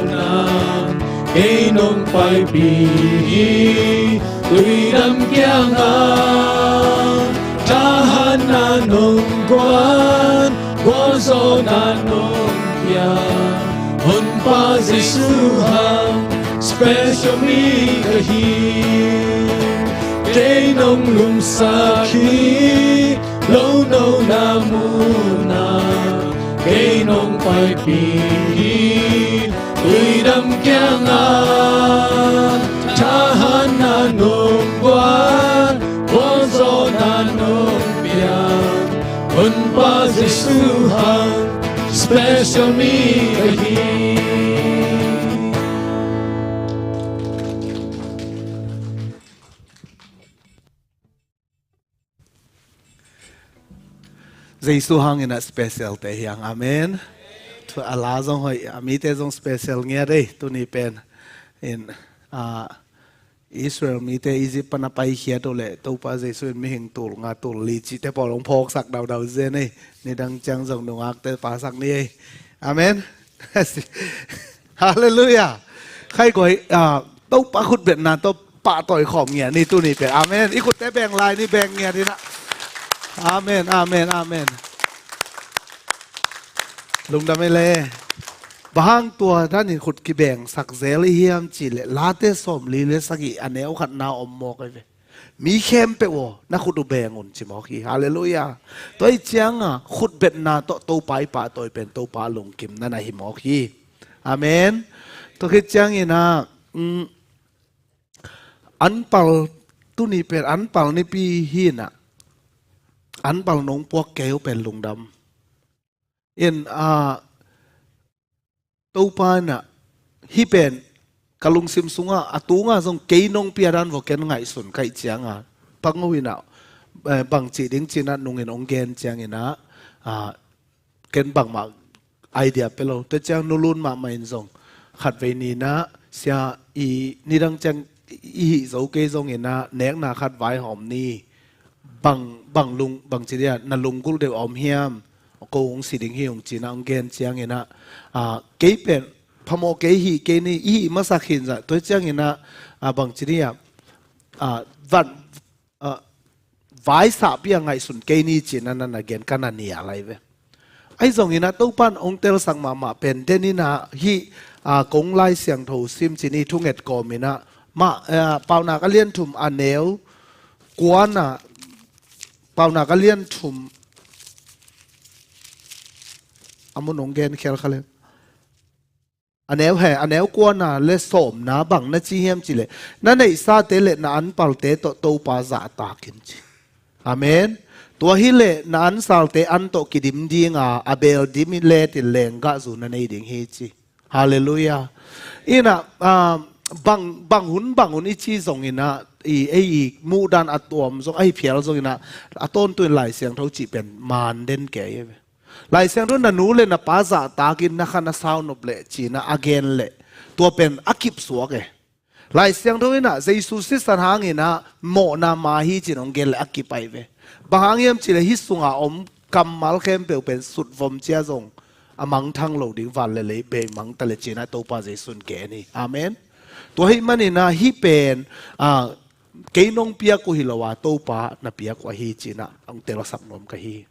nang. Kei nong paipih hi, tuidam kiangah thahatna nong guan, gualzawhna nong pia. Honpa Jesu hang special mi ka hi. Kei nong lumsak hi, lo no na mu nang. Kei nong paipih hi, tuidam kiangah thahatna nong guan, gualzawhna nong pia. Honpa Jesu hang special mi ka hi. Jesu hangin a special te hi hang. Amen. Thu a la zong hoih, a mite zong special ngiat ei. Tuni pen in, ah, Israel mite Egypt pan a paikhiat uh leh Topa Jesu in mihing tul nga tul li cihte pawl hong phawksak daudau zen ei. Nidang ciang zong nungakte pasak ni ei. Amen. Halleluiah. Khai guai, ah, Topa khutbetna tawh pahtawi khawm ngiat ni tuni pen. Amen. I khutte beng lai ni, beng ngiat hi na. Amen, amen, amen. Lungdam ei le. Bang hang tua danin khut kibengsak zel i hiam cih leh Late sawmli le sagih a neu khatna om mawk ei ve. Mi khempeuh aw, na khut uh beng un ci mawk hi. Halleluiah. Tua ahih ciangin khutbetna tawh Topa i pahtawi pen Topa lungkimna na hi mawk hi. Amen. Tua khit ciangin ah, mm, anpal, tuni pen anpal nipi hi na. Anpal nong puak kei uh pen lungdam. In, ah, Topa in ah, hih pen ka lungsim sungah a tunga zong kei nong pia dan vua ken ngaihsun ka hih ciangin, pang uh in ah, eh, bang cih ding ci-in ah nungin hong gen ciangin ah, ah, ken bangmah idea pia lo. Tua ciang Nu Lun mahmah in zong khatvei ni-in ah, sia, i nidang ciang i hih zo kei zongin ah nekna khat vaihawm ni. Bang, bang lung, bang ci dia, na lunggulh deuh a om hiam? Ko hong si ding hi, hong ci-in ah hong gen ciangin ah, ah, kei pen phamawh kei hih kei ni, i hih masak hi in zah, tua ciangin ah, ah, bang ci dia, ah, van, ah, vaisahpih a ngaihsun kei ni ci-in ah na na gen, ka na nial lai ve. Ahi zongin ah Topa in hong telsak mahmah pen den in ah hih, ah, kong Lai Siangtho sim ci-in i thunget kawmin ah, mah, ah, Paunak a lian thum a neu kuana, Paunak a lian thum, a mun hong gen khial kha leng. A neu he, a neu kuana le sawmna bang na ci hiam cih leh, na neihsate le na anpalte tawh Topa zahtak in ci. Amen. Tua hi leh na ansalte an tawh kidim ding a, a beel dim i let in lenggahzu na nei ding hi ci. Halleluiah. In ah, ah, bang, bang hun, bang hun i ci zongin ah, i, ei, i muhdan a tuam zong, ahi phial zongin ah, a tawntung in Lai Siangtho cih pen maan den kei hi ve. Lai Siangtho in na nu le na pa zahtak in na kha na sau nop leh ci-in ah a gen leh, tua pen a kip suak e. Lai Siangtho in ah Jesu sisan hangin ah mawhna ma hi ci-in hong gen leh a kip ahi ve. Bang hang hiam cih leh hih sunga om kammal khempeuh pen sutvom cia zong a mangthang lo ding, van le lei bei mangta leh ci-in ah Topa Jesu in gen hi. Amen. Tua ahih manin ah hih pen, ah, kei nong piak uh hi lo a, Topa na piak uh ahi ci-in ah hong telsak nuam ka hi.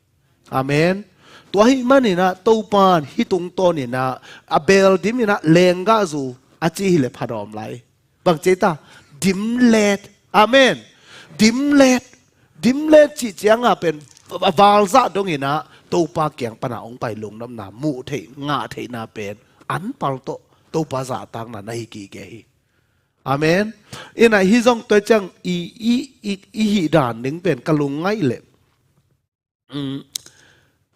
Amen. Tua ahih manin ah Topa in hih tungtawnin ah a beel dim in ah lenggahzu a ci hi leh pha dawm lai. Bang ci ta? Dim let. Amen. Dim let. Dim let cih ciangin pen a valzah dongin ah Topa kiang pan a hong pai lungdamna, muh theih, ngah theihna pen anpal tawh Topa zahtakna na hi kike hi. Amen. Ina hi zong tua ciang i, i, i, i hih dan ding pen ka lungngaih leh, um,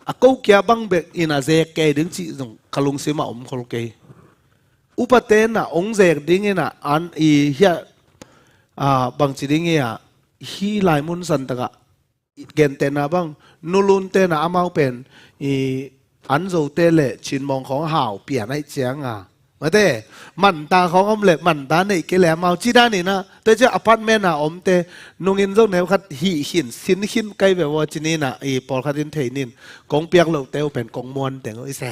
a ko kia bang bek ina zek kei ding cih zong ka lungsim ah om khol kei. Upate na ong zek ding ina an i hia, ah, bangci ding ia hi lai mun san takah gentehna bang, nulunte na amau pen i an zote le cinmawng khawng hau pian aih cianga. Mate, manta khawng om le manta neih kei le amau ci dan ina. Te cia apartment a omte nungin zong neu khat hih khin, sin khin kai ve vaw ci nina i pawlkhat in thei nin. Kong piak lote uh pen kong muan teng uh i se.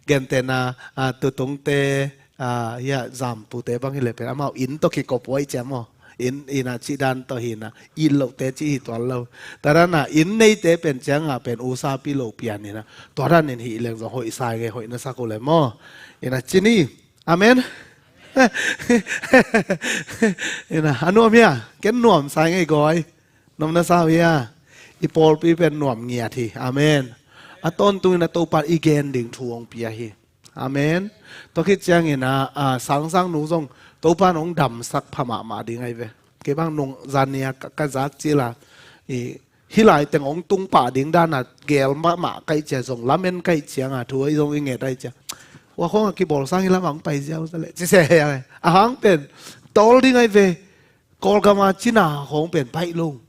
Gentehna, ah, tutungte, ah, hia zampute bang hi le pen amau inn tawh kikop uh aih cia maw. Inn, ina cih dan tawh hi ina, it lohte cih hi tuan lo. Tua dan a inn neite pen cianga pen usapi lo pian ina. Tua dan in hih leng zong hoih sai ngei hoih na sak uh le maw. Ina ci ni. Amen. Ina, a nuam hia? Ken nuam sai ngei gawi. Nuam na sa uh hia? I pawlpi pen nuam ngiat hi. Amen. A tawntung ina Topa i gen ding thu hong pia hi. Amen. Tua khit ciangin a, a, sangsang nu zong Topa nong damsak pha mahmah ding ahi ve. Kei bang nung zania ka, ka zak cila i, hi lai teng hong tung pah ding dana gel mahmah kaih cia zong lamen kaih cianga thu ahi zong i nget ahi cia. Wa khong a kibawl sang i lamah hong pai ziau sa le. Ci se he a hang pen tawl ding ahi ve. Kawlgama cina khong pen paih lo.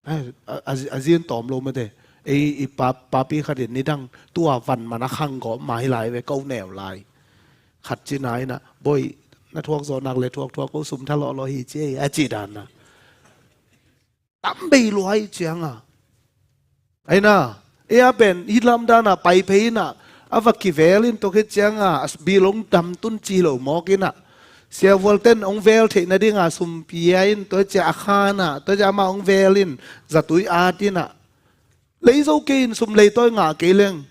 A, a, a, a zin tawm lo mate. Ei, i pa, papi khat in nidang tua van man a khang gawm ma hi lai ve ko neu lai. Khat ci nai na, boi, na thuak zawh nak le thuak thuak ko sum tha lawh lawh hi ci ei, a ci dan na. Tam bei luai cianga. Aina, ei a pen, hi lam dana pai phei na, a va kivel in tok hi cianga, a bil ong dam tun ci lo mawk ina. Siavual ten ong vel theih nadinga sum pia in, tua cia a khana, tua cia ama ong vel in, zatui at ina. Lei zo kei in sum lei tawi ngah kei leng.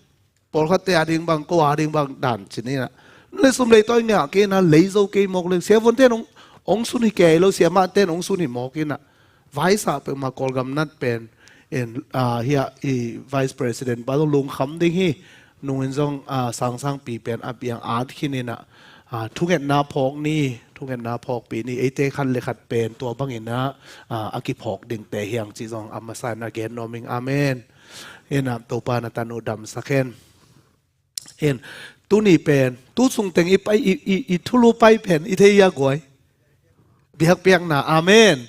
Pawlkhatte a ding bang, ko a ding bang dan ci ina. Lei sum lei tawi ngah kei ina, lei zo kei mawk leng. Siavual ten ong, ong sun hi kei lo, siamah ten ong sun hi mawk ina. Vaisa pek ma Kawlgam nat pen. In, ah, hia i Vice President pa zong lungkham ding hi. Nungin zong, ah, sangsangpi pen a piang at khin ina, ah, thungetna phawk ni, thungetna phawkpi ni, eite khat le khat pen tua bangin a, ah, a kiphawk dingte hiang ci zong a masa ina gen nuam ing. Amen. Ina Topa na tanu damsak hen. In, tuni pen, tu sung teng i pai, i, i, i thulu pai pen, i thei ia guai. Biakpiakna, amen.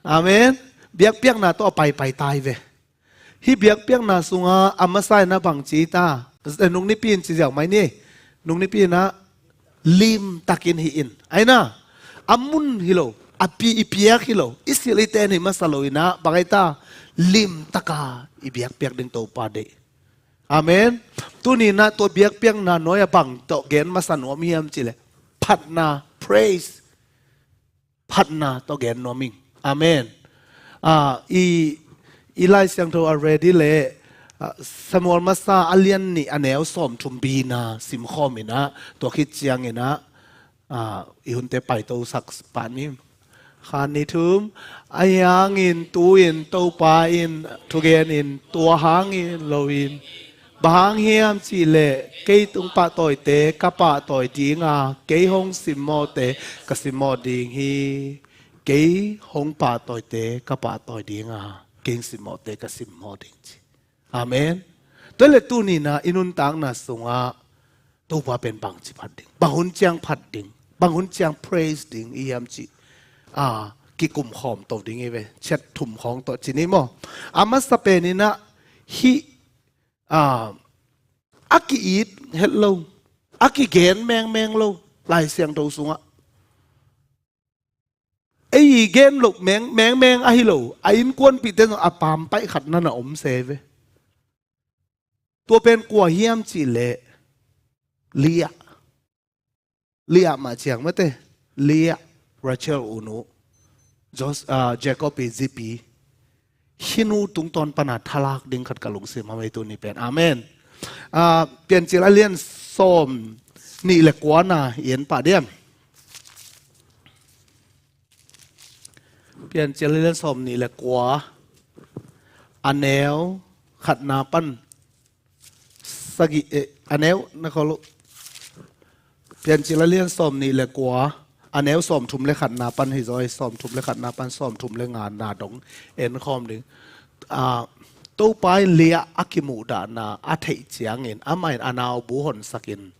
Amen. Biakpiakna tawh a paipai tai ve. Hi biakpiakna sunga a masa ina bang ci ta. Eh, nung nipi in ci ziau mai ni. Nung nipi ina limtakin hi in. Aina, a mun hi lo, a pi i piak hi lo, i silh i ten hi masa lo ina, bang ai ta, limtaka i biakpiak ding Topa deih. Amen. Tuni na tua biakpiakna nuai a bang tawh gen masa nuam hiam cile. Phatna, praise. Phatna tawh gen nuam ing. Amen. Ah, i, i Lai Siangtho a ready le, ah, Samuel masa a lian nih a neu sawm thum bina simkhawm ina tua khit ciang ina, ah, i hunte paito sak pah ni. Khan ni thum, a hiangin tu-in Topa in thugen in tua hangin lo in. Bang hang hiam cihleh kei tung pahtawite ka pahtawi dinga kei hong simmawhte ka simmawh ding hi. Kei hong pahtawite ka pahtawi dinga kei hong simmawhte ka simmawh ding ci. Amen. Tua le tuni na i nuntakna sungah Topa pen bangci phat ding, bang hun ciang phat ding, bang hun ciang praise ding i hiam ci. Ah, kikum khawm to ding i ve, chet thum khawng tawh ci ni maw. A masa pen ina hih, ah, a ki-it het lo, a kigen mengmeng lo Lai Siangtho sungah. Ei i gen loh meng, mengmeng ahi lo, a innkuanpihte zong a pampaih khat nana om se ve. Tua pen kua hiam cihleh Leah. Leah mah ciang mate. Leah, Rachel unu. Jos-, ah, Jacob i zipi. Hih nu tungtawn pana thalak ding khat ka lungsim a mei tuni pen. Amen. Ah, Piancil a lian sawm nih le kuana i en pah diam. Piancil a lian sawm nih le kua a neu khatna pan sagih, eh, a neu na khol uh. Piancil a lian sawm nih le kua, a neu sawm thum le khatna pan hi zaw, sawm thum le khatna pan sawm thum le ngana dong en khawm ding. Ah, Topa in Leah a kimuhdahna a theih ciangin, amah in a naubu honsakin,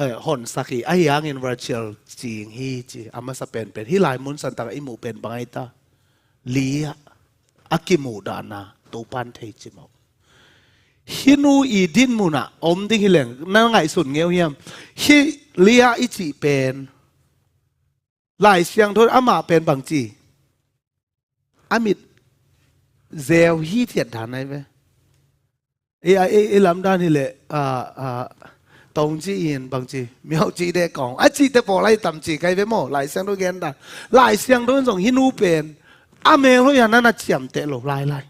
eh, honsak hi, ahi hangin Rachel cing hi ci, a masa penpen. Hih lai mun santak ah i muh pen bang ahi ta? Leah a kimuhdahna Topan thei ci mawk. Hih nu i dinmun ah om ding hi leng, na ngaihsun ngeu hiam? Hih Leah i cih pen, Lai Siangtho amah pen bang ci? A mit zeu hi thiat dan ai ve. I, i, i lamdan hi leh, ah, ah, tong ci in bang ci, miau ci deh kong. A cihte pawl ai tam ci kai ve maw, Lai Siangtho gen dan. Lai Siangtho in zong hih nu pen, a mel hoih a na na ciamteh lo lailai.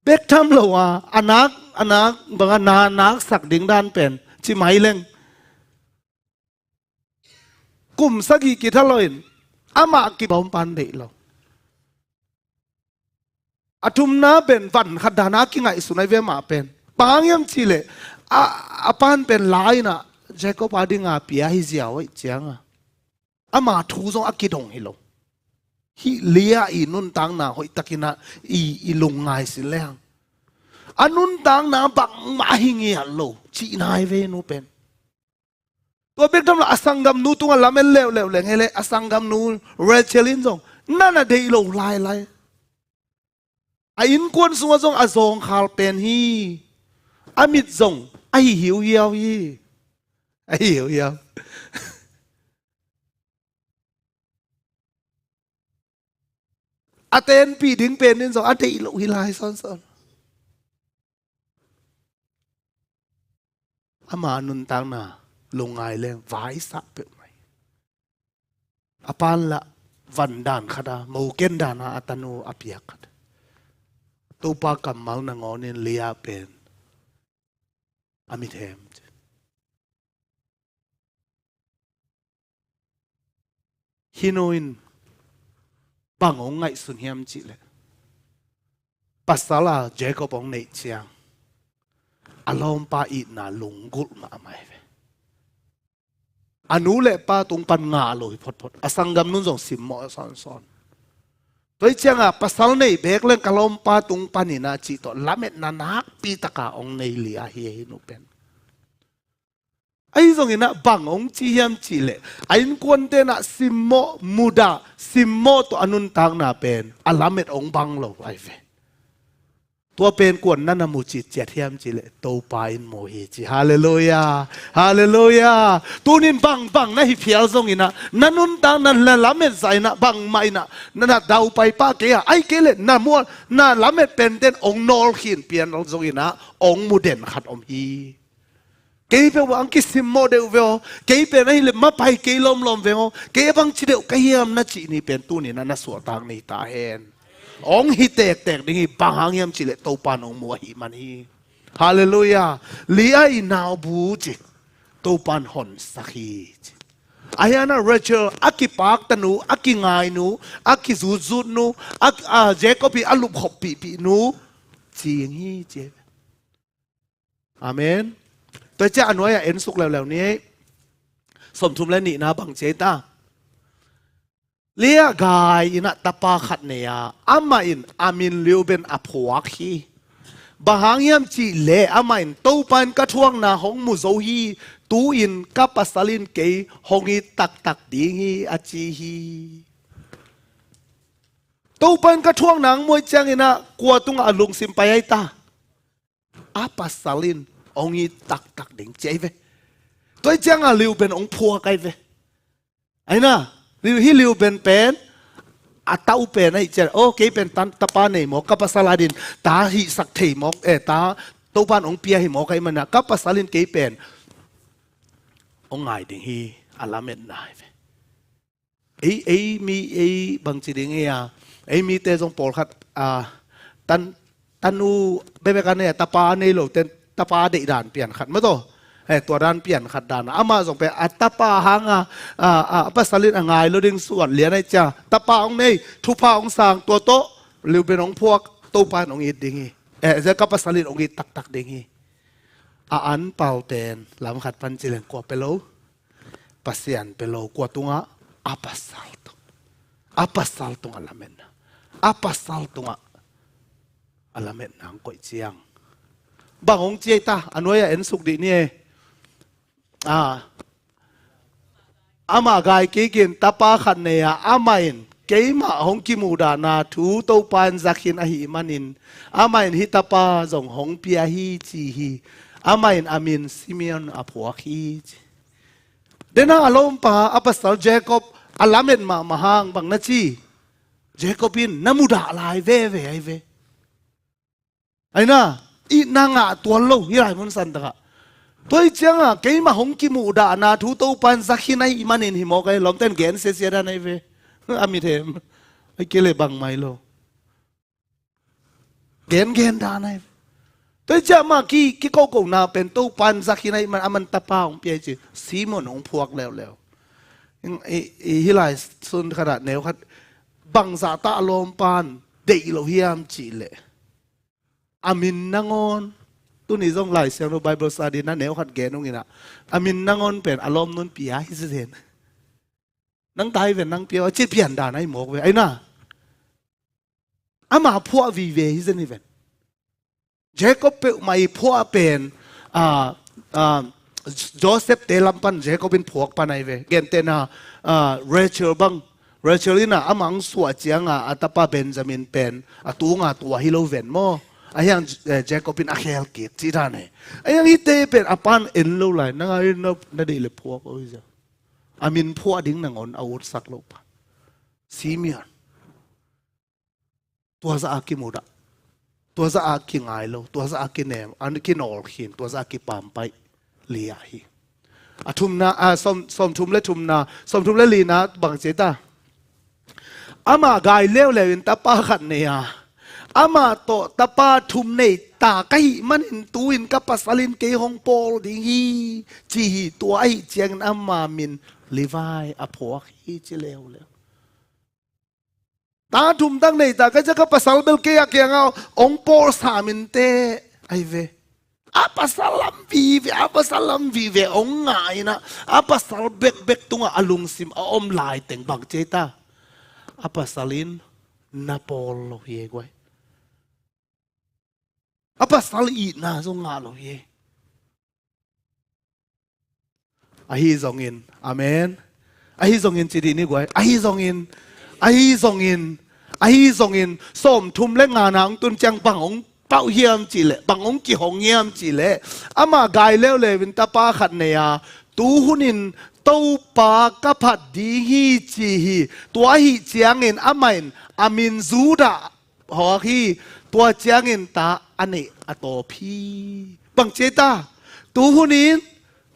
Bek tham lo a, a nak, a nak, bang a na nak sak ding dan pen, ci mai leng. Kum sagih kitha lo in, amah kibawm pan deih lo. A thumna pen van khat dana kingaihsun ai ve mah pen. Bang hang hiam cih leh, a, a pan pen la in a, Jacob a dinga pia hi ziau aih cianga. Ama thu zong a kidong hi lo. Hih Leah i nuntakna hoihtakin a i, i lungngai sin leng. A nuntakna bangmah hi ngiat lo, cihna ai ve nu pen. Tua bek tham lo a sanggamnu tungah lamet leuleu leng hi leh a sanggamnu Rachel in zong, na na deih lo lailai. A innkuan sungah zong a zawngkhal pen hi. A mit zong a hi hiuhiau hi. A hi hiuhiau. A tenpih ding pen in zong a deih lo hi lai sawnsawn. Ama nuntakna lungngai leng vaisah peuhmah hi. A pan lah van dan khat a, moken dan a a tanu a piak khat. Topa kammal nangawnin Leah pen a mithem. Hih nu in bang hong ngaihsun hiam cih leh, pasal a Jacob hong neih ciang a lawmpa itna lunggulh mahmah hi ve. A nu le pa tung pan ngah lo hi photphot. A sanggamnu in zong simmawh sawnsawn. Tua hi cianga pasal nei beek leng ka lawmpa tung panin a cih tawh lametna nakpi taka hong nei Leah hi, hih nu pen. Ahi zongin ah bang hong ci hiam cih leh, a innkuante in ah simmawh, mudah, simmawh tawh a nuntakna pen a lamet hong bang lo ahi ve. Tua pen kua'n na na mu citciat hiam cih leh, Topa in mu hi ci. Halleluiah. Halleluiah. Tunin bangbang na hi phial zongin ah, na nuntakna na lamet zah in ah, bangmah in ah na, na daupai pah kei a, ahih kei leh na mual, na lamet pente'n hong nawlkhin pian zongin ah, hong mu den khat om hi. Kei peuh bang kisimmawh deuh ve aw. Kei pen ahih leh mapai kei lawmlawm ve aw. Kei a bangci deuh ka hiam na cih ni pen tunin ah na suahtak ni ta hen. Hong hi tektek ding hi, bang hang hiam cih leh Topa'n hong mu ahih man hi. Halleluiah. Leah i naubu ci, Topa'n honsak hi ci. Ahi hangin ah Rachel a kipak tanu, a kingai nu, a kizutzut nu, a, a Jacob i a lupkhop pihpih nu cing hi ci. Amen. Tua ciang a nuai-ah en suk leuleu ni. Sawmthum le nihna bang ci ei ta? Leah gai in ah tapa khat nei a, amah in a min Reuben a phuak hi. Bang hang hiam cih leh amah in, Topa in ka thuakna hong mu zo hi. Tu-in ka pasal in kei hong it taktak ding hi, a ci hi. Topa in ka thuakna hong mu ahih ciangin ah kua tungah a lungsim pai ahi ta? A pasal in hong it taktak ding ci ahi ve. Tua ahih ciangah Reuben hong phuak ahi ve. Ahi na, Reu-, hih Reuben pen a ta uh pen ahih ciangah, oh, kei pen tan, tapa nei mawk, ka pasal adingin ta hihsak thei mawk, eh, ta Topa'n hong pia hi mawk ahih manin ah, ka pasal in kei pen hong ngai ding hi, a lametna ahi ve. Ei, ei mi, ei bangci ding ei a, ei mite zong pawlkhat, a, tan, tanu bekbek a nei a, tapa a nei lote'n tapa a deih dan pian khat maw taw. Eh, tua dan pian khat dan a, amah zong pen a tapa hang a, a, a, a pasal in a ngai lo ding suan lian ahih ciang, tapa hong nei, thupha hong sang, tua tawh Reuben hong phuak, Topa'n hong it ding hi. Eh, zia ka pasal in hong it taktak ding hi. A anpal pen lam khat pan ci leng kua pia lo? Pasian pia lo. Kua tungah? A pasal tung. A pasal tungah lametna. A pasal tungah a lametna hong koih ciang bang hong ci ei ta? A nuai-ah ensuk dih ni e. A, amah gai kikin tapa khat nei a, amah in keimah hong kimuhdahna thu Topa in za khin ahih manin, amah in hih tapa zong hong pia hi ci hi. Amah in a min Simeon a phuak hi ci. Dena a lawmpa a pasal Jacob a lamet mahmah hang bang na ci? Jacob in na mudah lai veve ai ve. Aina, itna ngah tuan lo hi lai mun san takah. Tua hi cianga keimah hong kimuhdahna thu Topa in za khin ahih manin hi mawk ai, lawmten gen siasia dan ai ve. A mithem. Ai kei le bang mai lo. Gengen dan ai ve. Tua hi ciah mah ki, kikokona pen Topa in za khin ahih man, aman tapa hong pia hi ci. Simon hong phuak leuleu. I, i, i hi lai sun khatah neu khat bangzah tah a lawmpa in deih lo hiam cih leh, a min nangawn, tuni zong Lai Siangtho Bible study na neu khat gen ung inah, a min nangawn pen a lawmnu'n pia hi zen. Nang tai ven, nang pia, a ci pian dan ai mawk ve. Aina, ama phuah vive hi zen hi ven. Jacob peuhmah i phuah pen, a, a, Joseph te lam pan Jacob in phuak pan ai ve. Gentehna, a, Rachel bang. Rachel in a, amah hong suah cianga a tapa Benjamin pen a tunga tua hi lo ven maw? Ahiang, eh, Jacob in a khel kik ci dan e. Ahiang hite pen a pan en lo lai, nang a in na, na deih le phuak o hi zia. A min phuah ding nangawn a utsak lo pa. Simeon. Tua zah a kimudah. Tua zah a kingai lo. Tua zah a kinem, a kinawl khin. Tua zah a kipaampaih. Lia hi. A thumna, a, sawm, sawmthum le thumna, sawmthum le lina bang ci ta? Amah gai leuleu in tapa khat nei a, amah tawh tapa thum nei ta ka hih manin tu-in ka pasal in kei hong pawl ding hi, ci hi. Tua ahih ciangin ama min Levi a phuak hi ci leuleu. Ta thum tak nei ta ka hih ciang ka pasal bel kei a kiangah hong pawlsa min teh ai ve. A pasal lam vive, a pasal lam vive hong ngah inah, a pasal bekbek tungah a lungsim a om laiteng bang ci ei ta? A pasal in na pawl lo hi ei guai. A pasal itna zong ngah lo hi ei. Ahi zongin, amen. Ahi zongin ci dih ni guai. Ahi zongin, ahi zongin, ahi zongin, sawmthum le ngana hong tun ciang bang hong pauh hiam cih leh, bang hong kihong hiam cih leh, amah gai leuleu in tapa khat nei a, tu hunin Topa ka phat ding hi ci hi. Tua ahih ciangin amah in a min Judah hawk hi. Tua ciangin ta a neih a tawp hi. Bang ci ei ta? Tu hunin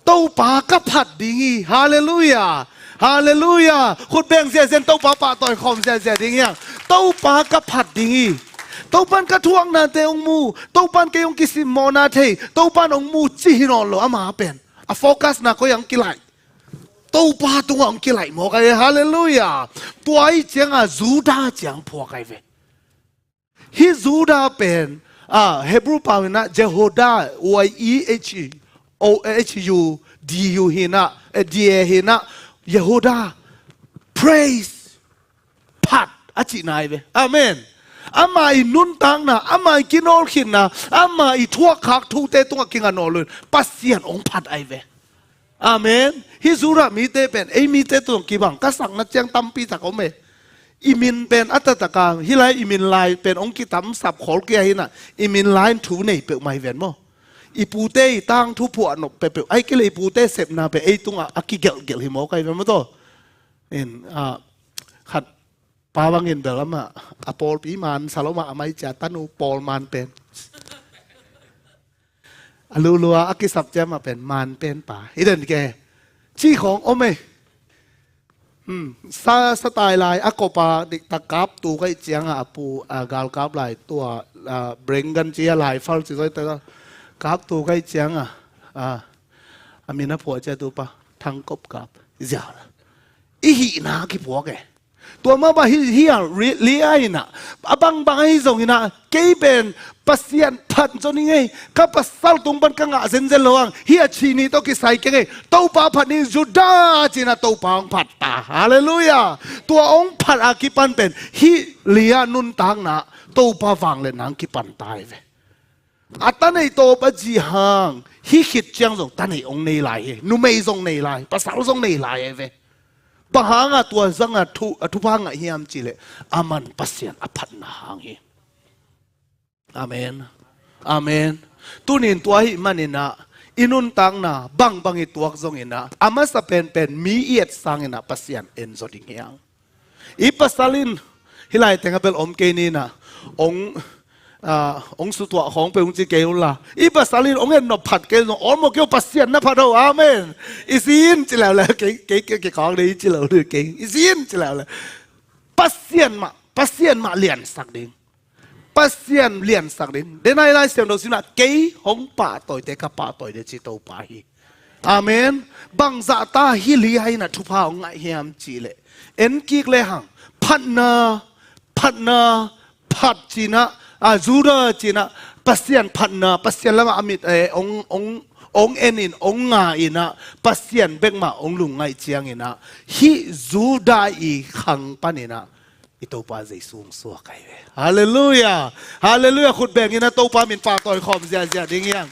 Topa ka phat ding hi. Halleluiah. Halleluiah. Khut beng ziahziah in Topa pahtawi khawm ziahziah ding hiang. Topa ka phat ding hi. Topa'n ka thuaknate hong mu. Topa'n kei hong kisimmawhna thei. Topa'n hong mu ci hi nawn lo ama pen. A focus na koi ah hong kilaih? Topa tungah hong kilaih mawk ai. Halleluiah. Tua ahih cianga Judah ciang phuak ai ve. Hih Judah pen, a, Hebrew pau hinah Jehoda, Y E H O H U D U hinah, eh, D A hinah, Yehuda, praise, phat, a cihna ai ve. Amen. Ama i nuntakna, ama i kinawlkhinna, ama i thuakkhak thute tungah kinga nawl lo in Pasian hong phat ai ve. Amen. Hih Judah mite pen ei mite tawh kibang ka sakna ciang tampi tak om e. I min pen a taktak a, hih lai i min lai pen hong kitamsap khol kia hinah, i min lai in thu nei peuhmah hi ven maw? I pute i tangthu phuahnop peuhpeuh, ai kei le i pute sepna pen ei tungah a kigelhgelh hi mawk ai ven maw taw? In, a, khat pa bangin bel amah a pawlpi man salom ah a mai cia tanu pawl man pen. A lulua a kisap ciam a pen man pen pa hi den ke. Cih khawng om e. Hmm. Sa, sa tai lai a kopa diktak kap tu ka hih cianga a pu, a, galkap lai tua, a, Brengan cia lai fal ci zoi ta kap tu ka hih cianga, a, a min a phuah cia tu pa thangkop kap. Ziau la. I hihna kiphuak e. Tua mah bang hi, hi a ri-, Leah in ah, a bangbang ahi zongin ah, kei pen Pasian phat zaw ning ei, ka pasal tung pan ka ngah zenzen lo hang, hi a chih nih tawh kisai keng ei, Topa phat ning Judah ci-in ah Topa hong phat ta. Halleluiah. Tua hong phat a kipan pen, hi Leah nuntakna Topa vangliatna hong kipan ta hi ve. A ta nei tawp a zih hang, hi khit ciang zong ta nei hong nei lai hi. Numei zong nei lai, pasal zong nei lai hi ve. Bang hang a tua zang a thu, a thupha ngah hiam cih leh, aman Pasian a phatna hang hi. Amen. Amen. Tuni in tua ahih manin ah, i nuntakna bangbang i tuak zongin ah, a masa penpen mi i et sangin ah Pasian en zaw ding hi hang. I pasal in, hih lai teng ah bel om kei ni in ah, hong, ah, hong sutuah khawng peuh hong ci kei un la. I pasal in hong en nop phat kei zong, awlmawh kei un, Pasian na phat o, amen. I si in ci leuleu, kei, kei, kei, kei kawk dei i ci lo ding kei. I si in ci leuleu. Pasian mah, Pasian mah liansak ding. Pasian liansak ding. Den a i Lai Siangtho sim in ah, kei hong pahtawite ka pahtawi ding ci Topa hi. Amen. Bangzah ta hi Leah in ah thupha hong ngah hiam cih leh, en kik le hang, phatna, phatna, phat ci-in ah, a, Judah ci-in ah, Pasian phatna, Pasian lamah a mit, eh, hong, hong, hong en in, hong nga in ah, Pasian bek mah hong lungngaih ciangin ah, hih Judah i khang panin ah, i Topa Jesu hong suak ahi ve. Halleluiah. Halleluiah. Khut beng in ah Topa min pahtawi khawm ziahziah ding hi hang.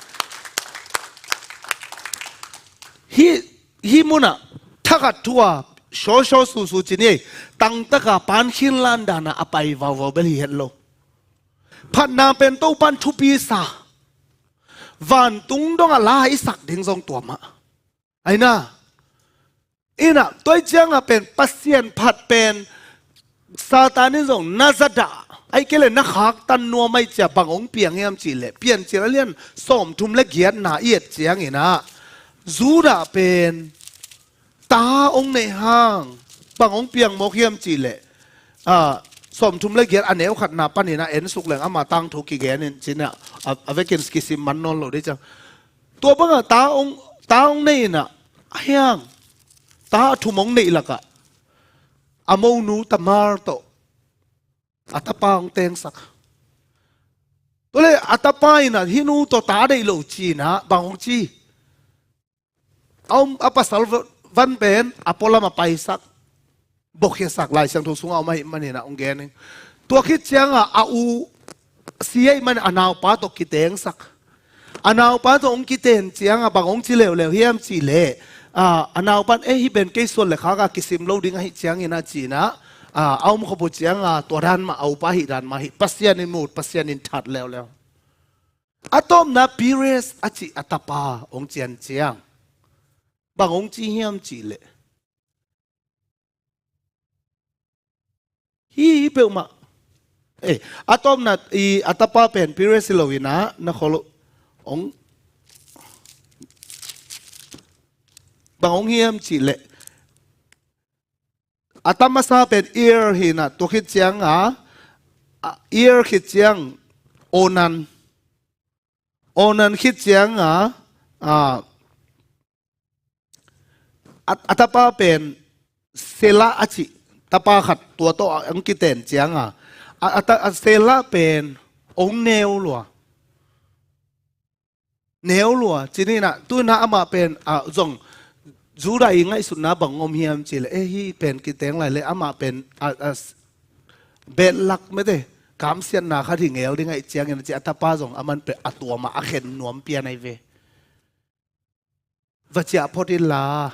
Hih, hih mun ah thakhat thu a shawshaw susu ci ni ei, tangtak a pan khin lan dan a a pai vauvau bel hi het lo. Phatna pen Topa'n thupi sa, vantung dong a la i sak ding zong tua mah. Ahi na, in ah, tua ahih ciang a pen Pasian phat pen Satan in zong na zadah, ahih kei leh na khaktan nuam ahih ciang bang hong piang hiam cih leh, Piancil a lian sawmthum le giatna i et ciangin ah, Judah pen ta hong neih hang, bang hong piang mawk hiam cih leh, ah, sawmthum le giat a neu khatna panin ah en suk leng, ama tangthu kigen in ci-in ah, a, a vekin kisim man nawn lo ding ciang. Tua bang a ta hong, ta hong neih in ah, a hiang, ta a thum hong neih lak ah, a monu Tamar tawh a tapa hong tengsak. Tua leh a tapa in ah, hih nu tawh ta deih lo ci-in ah, bang hong ci? A om, a pasal va-, van pen a pualam a paisak, bawkkhiasak, Lai Siangtho sungah om ahih manin ah hong gen ing. Tua khit ciang a, a u si ahih manin a naupa tawh kitengsak. A naupa tawh hong kiten ciang a, bang hong ci leuleu hiam cih leh, a, a naupa'n, "Eh, hih pen kei suan le khak a kisim lo ding ahih ciangin ah," ci-in ah, a, a om khop uh ciang a, tua dan mah, a upa ahih dan mah hi, Pasian in mut, Pasian in that leuleu. A tawpna Perez a cih a tapa hong cian ciang, bang hong ci hiam cih leh, hih, hih peuhmah. Eh, a tawpna i a tapa pen Perez hi lo-in ah, na khol hong, bang hong hiam cih leh, a ta masa pen Er hi-in ah, tua khit ciang a, a, Er khit ciang Onan. Onan khit ciang a, a, a, a tapa pen Sela a cih tapa khat, tua tawh a hong kiten ciang a, a, a ta, a Sela pen hong neu lua. Neu lua, ci-in ah, tu-in ah amah pen, a, zong, Judah i ngaihsutna bang om hiam cih leh, eh, hih pen kiteng lai leh, amah pen, a, a, s-, bad luck mete, kamsiatna khat hi ngel ding ahih ciangin, ci a tapa zong, aman pen, a tua mah, a khen nuam pian ahi ve. Va ciah phot inla,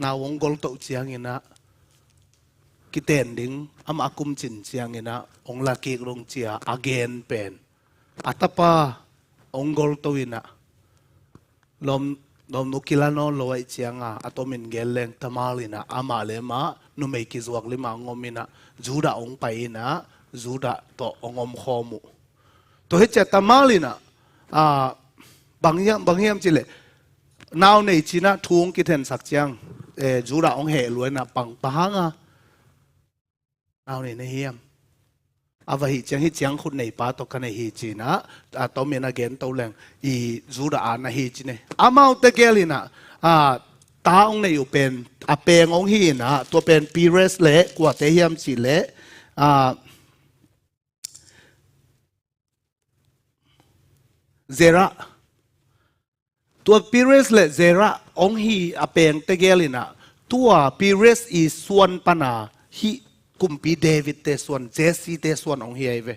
nau hong gol toh ciangin ah, kiten ding, amah a kumcin ciangin ah, hong la kik dong ci a, a gen pen. A tapa hong gol to-in ah, lawm, lawmnu kila nawn lo ahih ciang a, a tomin gen leng Tamar in ah, amah le amah, numei kizuak lim a hong om in ah, Judah hong pai in ah, Judah tawh hong om khawm uh. Tua hi ciang Tamar in ah, a, bang hiam, bang hiam cih leh, nau nei ci-in ah thu hong kithensak ciang, eh, Judah hong heh lua in ah, bang, bang hang a nau nei na hiam? A va hih ciang, hih ciang khut nei pa tawh ka nei hi ci-in ah, a tomin a gen to leng, i Judah a na hi ci ne. Amaute gel in ah, a, ta hong nei uh pen a peng hong hi in ah, tua pen Perez le kuate hiam cih leh, ah, Zerah. Tua Perez le Zerah hong hi a peng tegel in ah, tua Perez i suan pan a hih kumpi David-te suan, Jesse-te suan hong hi ahi ve.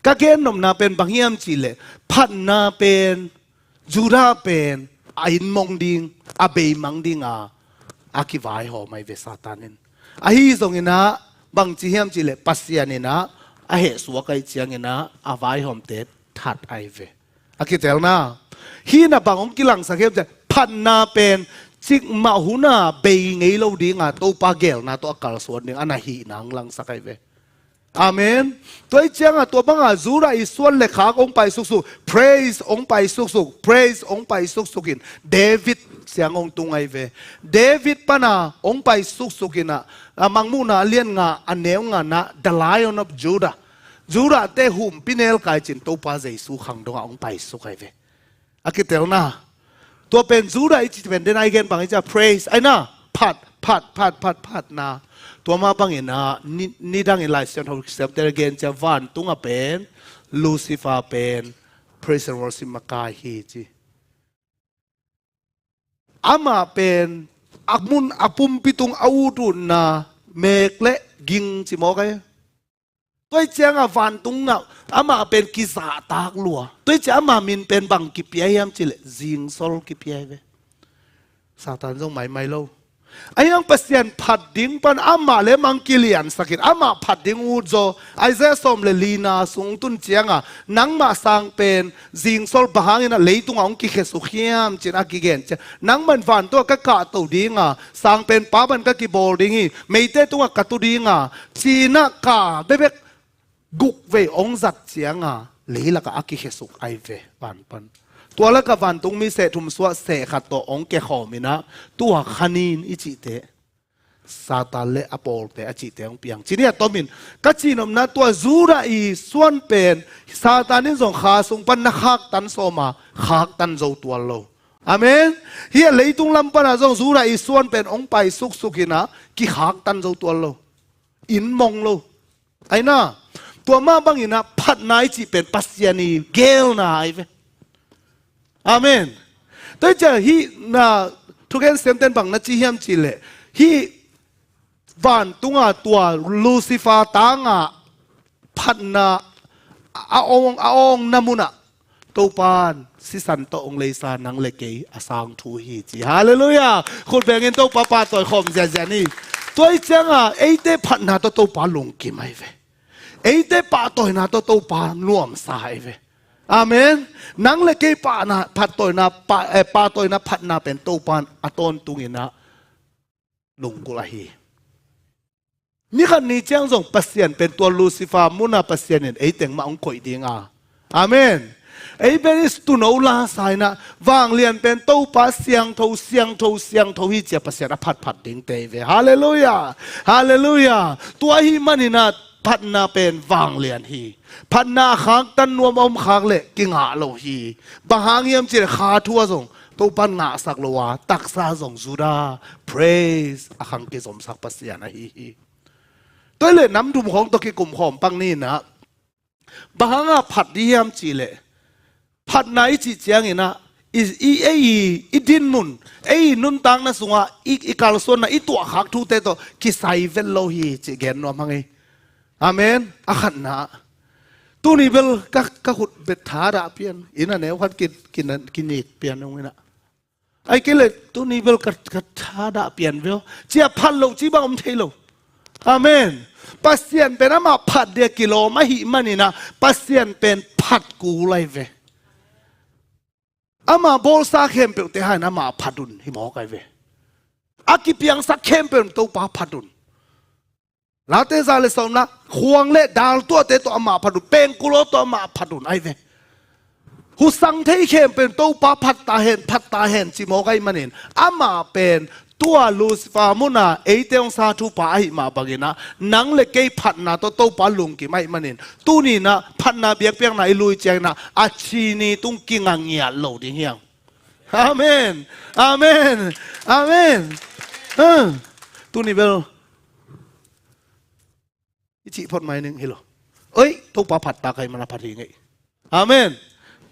Ka gennopna pen bang hiam cih leh, phatna pen Judah pen a innmong ding, a beimang ding a, a kivaihawm ahi ve Satan in. Ahi zongin ah, bangci hiam cih leh Pasian in ah a hehsuak ahih ciangin ah a vaihawmte that ahi ve. A kitelna, hih na bang hong kilangsak hiam cih leh, phatna pen cikmah hun a bei ngei lo ding a, Topa geelna tawh a kalsuan ding a na hihna hong langsak ahi ve. Amen. Tua ahih ciang a, tua bang a Judah i suan le khak hong pai suksuk, Perez hong pai suksuk, Perez hong pai suksuk in David ciang hong tung ahi ve. David pan a hong pai suksuk in ah, a Mangmuhna a lian nga a neu nga na, the Lion of Judah. Judah-te humpi nelkai ci-in Topa Jesu khang dong a hong pai suk ahi ve. A kitelna. Tua pen Judah i cih pen den a i gen bang i cih a, Perez, ahi na, phat, phat, phat, phat, phatna. Tua mah bangin ah, ni, nidangin Lai Siangtho siamte a gen ciang vantung a pen, Lucifer pen, praise and worship makai hi ci. Amah pen, a mun, a pumpi tung a ut utna, mek le ging ci mawk ahi. Tua ahih ciang a vantung ah amah pen kizahtak lua. Tua ahih ciang amah min pen bang kipia hiam cih leh, zingsol kipia hi ve. Satan zong maimai lo. Ahi hang Pasian phat ding pan amah le mang kiliansak in, amah phat ding ut zaw. Isaiah sawm le lina sung tun ciang a, nangmah sang pen zingsol, bang hangin ah leitung ah hong kikhesuk hiam ci-in a kigen ciang, nangmah in vantung ah ka kahto ding a, sang pen pa bang ka kibawl ding hi, meite tungah ka tu ding a, ci-in ah ka bekbek guk vei hong zat ciang a, leilak ah a kikhesuk ahi ve, van pan. Tua lak ah vantung mi seh thum suah seh khat tawh hong kikhawm in ah, tua kha ni in i cihte, Satan le a pawlte a cihte hong piang. Ci ni a tomin, ka cihnopna tua Judah i suan pen, Satan in zong kha sung pan na khaktan sawm a, khaktan zo tuan lo. Amen. Hih a leitung lam pan a zong Judah i suan pen hong pai suksuk in ah, kikhaktan zo tuan lo. Innmong lo. Ahi na, tua mah bangin ah phatna i cih pen Pasian i geelna ahi ve. Amen. Tua hi ciang hih na thugen siamten bang na ci hiam cih leh, hih vantung a tua Lucifer tang a phatna a awng, a awngna mun ah Topa'n sisan tawh hong leisa nang le kei a sang thu hi ci. Halleluiah. Khut bengin Topa pahtawi khawm ziahziah ni. Tua ahih ciang a eite phatna tawh Topa lungkim ahi ve. Eite pahtawina tawh Topa nuamsa ahi ve. Amen. Nang le kei pahna, phattawina, pa, eh, pahtawina phatna pen Topa'n a tawntung in ah lunggulh ahi. Ni khat ni ciang zong Pasian pen tua Lucifer mun a Pasian in ei teng mah hong koih ding a. Amen. Ei pen i tuuno lasa in ah, vanglian pen Topa siangtho, siangtho, siangtho hi ci-a Pasian a phatphat dingte hi ve. Halleluiah. Halleluiah. Tua ahih manin ah phatna pen vanglian hi. Phatna a khaktan nuam a om khak leh kingah lo hi. Bang hang hiam cih leh kha thu ah zong Topa'n ngahsak lo a, taksa zong Judah, praise, a khang kizomsak Pasian ahi hi. Tua hi leh namdum khawng tawh kikum khawm pak ni in ah, bang hang a phat ding hiam cih leh, phatna i cih ciangin ah, i, i, ei i dinmun, ei i nuntakna sungah i, i kalsuanna, i tuahkhak thute tawh kisai vet lo hi cih gen nuam hang ei. Amen. A khatna, tuni bel ka, ka khut bek thadah pian, inn a neu khat ki, ki, kinik pian ung in ah. Ahih kei leh tuni bel ka, ka thadah pian ve aw, ci-a phat loh cih bang om thei lo. Amen. Pasian pen amah phat dia kilawm ahih manin ah, Pasian pen phat kul ahi ve. Ama bawlsa khempeuhte hangin amah phat un hi mawk ahi ve. A kipiangsak khempeuh in Topa phat un. Late za le sawmna, khuang le dal tuahte tawh amah phat un, pengkul aw tawh amah phat un ahi ve. Husang thei khempeuh in Topa phat ta hen, phat ta hen ci mawk ahih manin, amah pen tua Lucifer mun a eite hong sa thupa ahih mah bangin ah, nang le kei phatna tawh Topa lungkim ahih manin, tuni in ah phatna biakpiakna i lui ciangin ah, a thi ni tung kinga ngiat lo ding hi hang. Amen. Amen. Amen. Ah, tuni bel i cih phot mai ning hi lo. Oi, Topa phat ta ka hih mana phat hi ngei. Amen.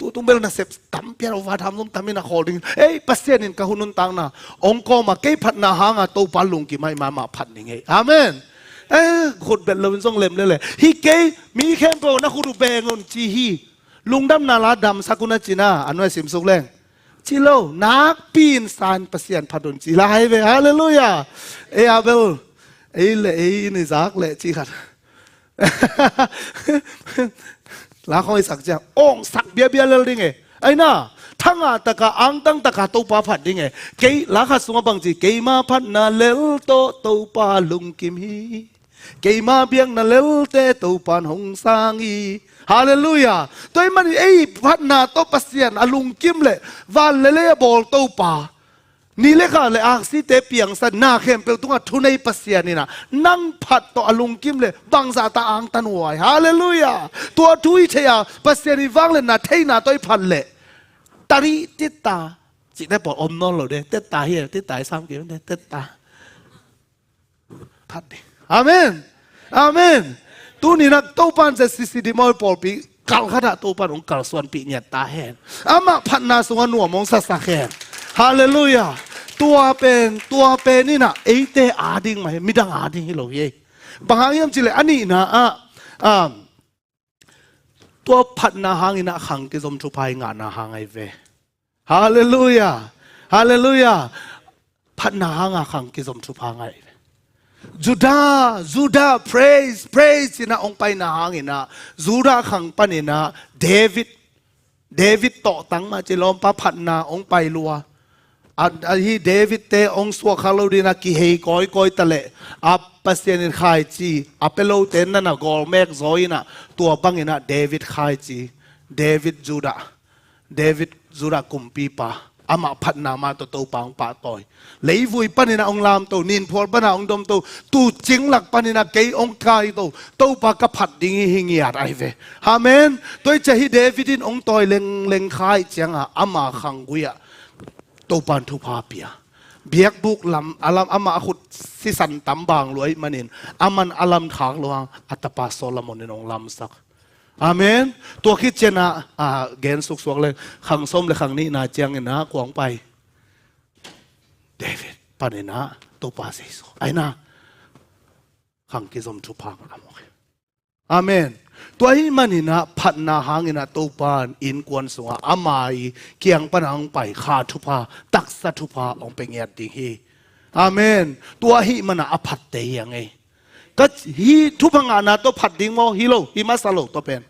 Tutung bel nasep tampi a lo va tham zong tam in a khawl ding. Ei, Pasian in ka hun nuntakna ong kawm a, kei phatna hanga Topa lungkim a hih mana phat ning ei. Amen. Eh, khut bet lo in zong lem lele. Hi kei, mi khempeuh na khut uh beng un ci hi. Lungdamna la damsak un a ci na, a nuai simsuk leng. Ci lo, nakpi in san Pasian phat un ci la hi ve. Halleluiah. Ei a bel, ei le ei in i zak le ci khat. La khong i sak ciang ong sak biabia lel ding e. Ai na, thanga taka angtang taka Topa phat ding e. Kei la khat sungah bang ci, keima phatna lel tawh Topa lungkim hi. Keima biakna lelte Topan hong sang hi. Halleluiah. Tua ahih manin ei phatna tawh Pasian a lungkim le van le lei a bawl Topa, ni le kha le aksite piangsak na khempeuh tungah thunei Pasian in ah nang phat tawh a lungkim le bangzah ta angtan huai. Halleluiah. Tua thu i thei a, Pasian i vangliatna theihna tawh i phat leh, tari tita cihte pawl om nawn lo de. Teta hi, teta i sam kei de, teta. Phat ding. Amen. Amen. Tuni in ah Topan ZCC Dih Mawi pawlpi kalh khat ah Topan hong kalsuanpih ngiat ta hen. Amah phatna sungah nuam hong sasak hen. Halleluiah. Tua pen, tua pen in ah eite ading mah hi, midang ading hi lo hi. Bang hang hiam cih leh a nihna ah, um, tua phatna hangin ah khang kizom thupha i ngahna hang ahi ve. Halleluiah. Halleluiah. Phatna hanga khang kizom thupha ngah hi ve. Judah, Judah, praise, praise, ci-in ah hong paina hangin ah Judah khang panin ah David, David tawhtang mah ci, lawmpa phatna hong pai lua. A, a hi David-te hong suak kha lo dingin ah kihei kawikawi ta leh, a Pasian in khaici a pia lote na na gawlmek zaw in ah, tua bangin ah David khaici, David Judah, David Judah kumpipa, amah phatna mah tawh Topa hong pahtawi. Leivui panin ah hong lamto, ninphual pan ah hong domto, tuucing lak panin ah kei hong kaito, Topa ka phat ding hi, hi ngiat ahi ve. Amen. Tua hi ciang hi David in hong tawi lengleng kha ahih ciangin ama khanggui ah Topan thupha pia. Biakbuk lam, a lam, amah a khut sisan tam bang lua ahih manin, aman a lam khak lua, a tapa Solomon in hong lamsak. Amen. Tua khit ciangin ah, a, gen suksuak leng, khang sawm le khang nihna ciangin ah kua hong pai? David panin ah Topa Jesu. Ai na, khang kizom thupha ngah mawk hi. Amen. Tua ahih manin ah phatna hangin ah Topan innkuan sungah ama i kiang pan hong pai kha thupha, taksa thupha hong pia ngiat ding hi. Amen. Tua ahih manin ah a phatte hi a ngei. Ka hi thupha ngahna tawh phat ding maw? Hi lo, hi masa lo tua pen.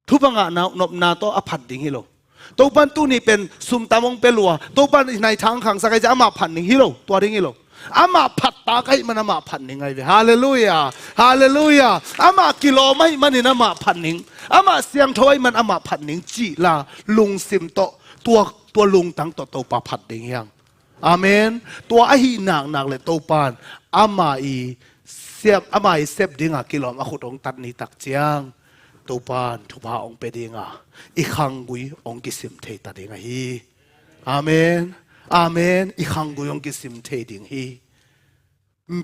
Thupha ngahna nopna tawh a phat ding hi lo. Topan tuni pen sum tam hong pia lua, Topan i nai thang khangsak ahi ciang amah phat ding hi lo, tua ding hi lo. Amah phat ta ka hih man amah phat ding ahi ve. Halleluiah. Halleluiah. Amah kilawm ahih manin amah phat ding. Amah siangtho ahih man amah phat ding cih la lungsim tawh tua, tua lungtang tawh Topa phat ding hi hang. Amen. Tua ahih naknak le Topan ama i sep, ama i sep dinga kilawm a khut hong tat ni tak ciang, Topan thupha hong pia dinga i khanggui hong kisim thei ta ding ahi. Amen. Amen. I khanggui hong kisim thei ding hi.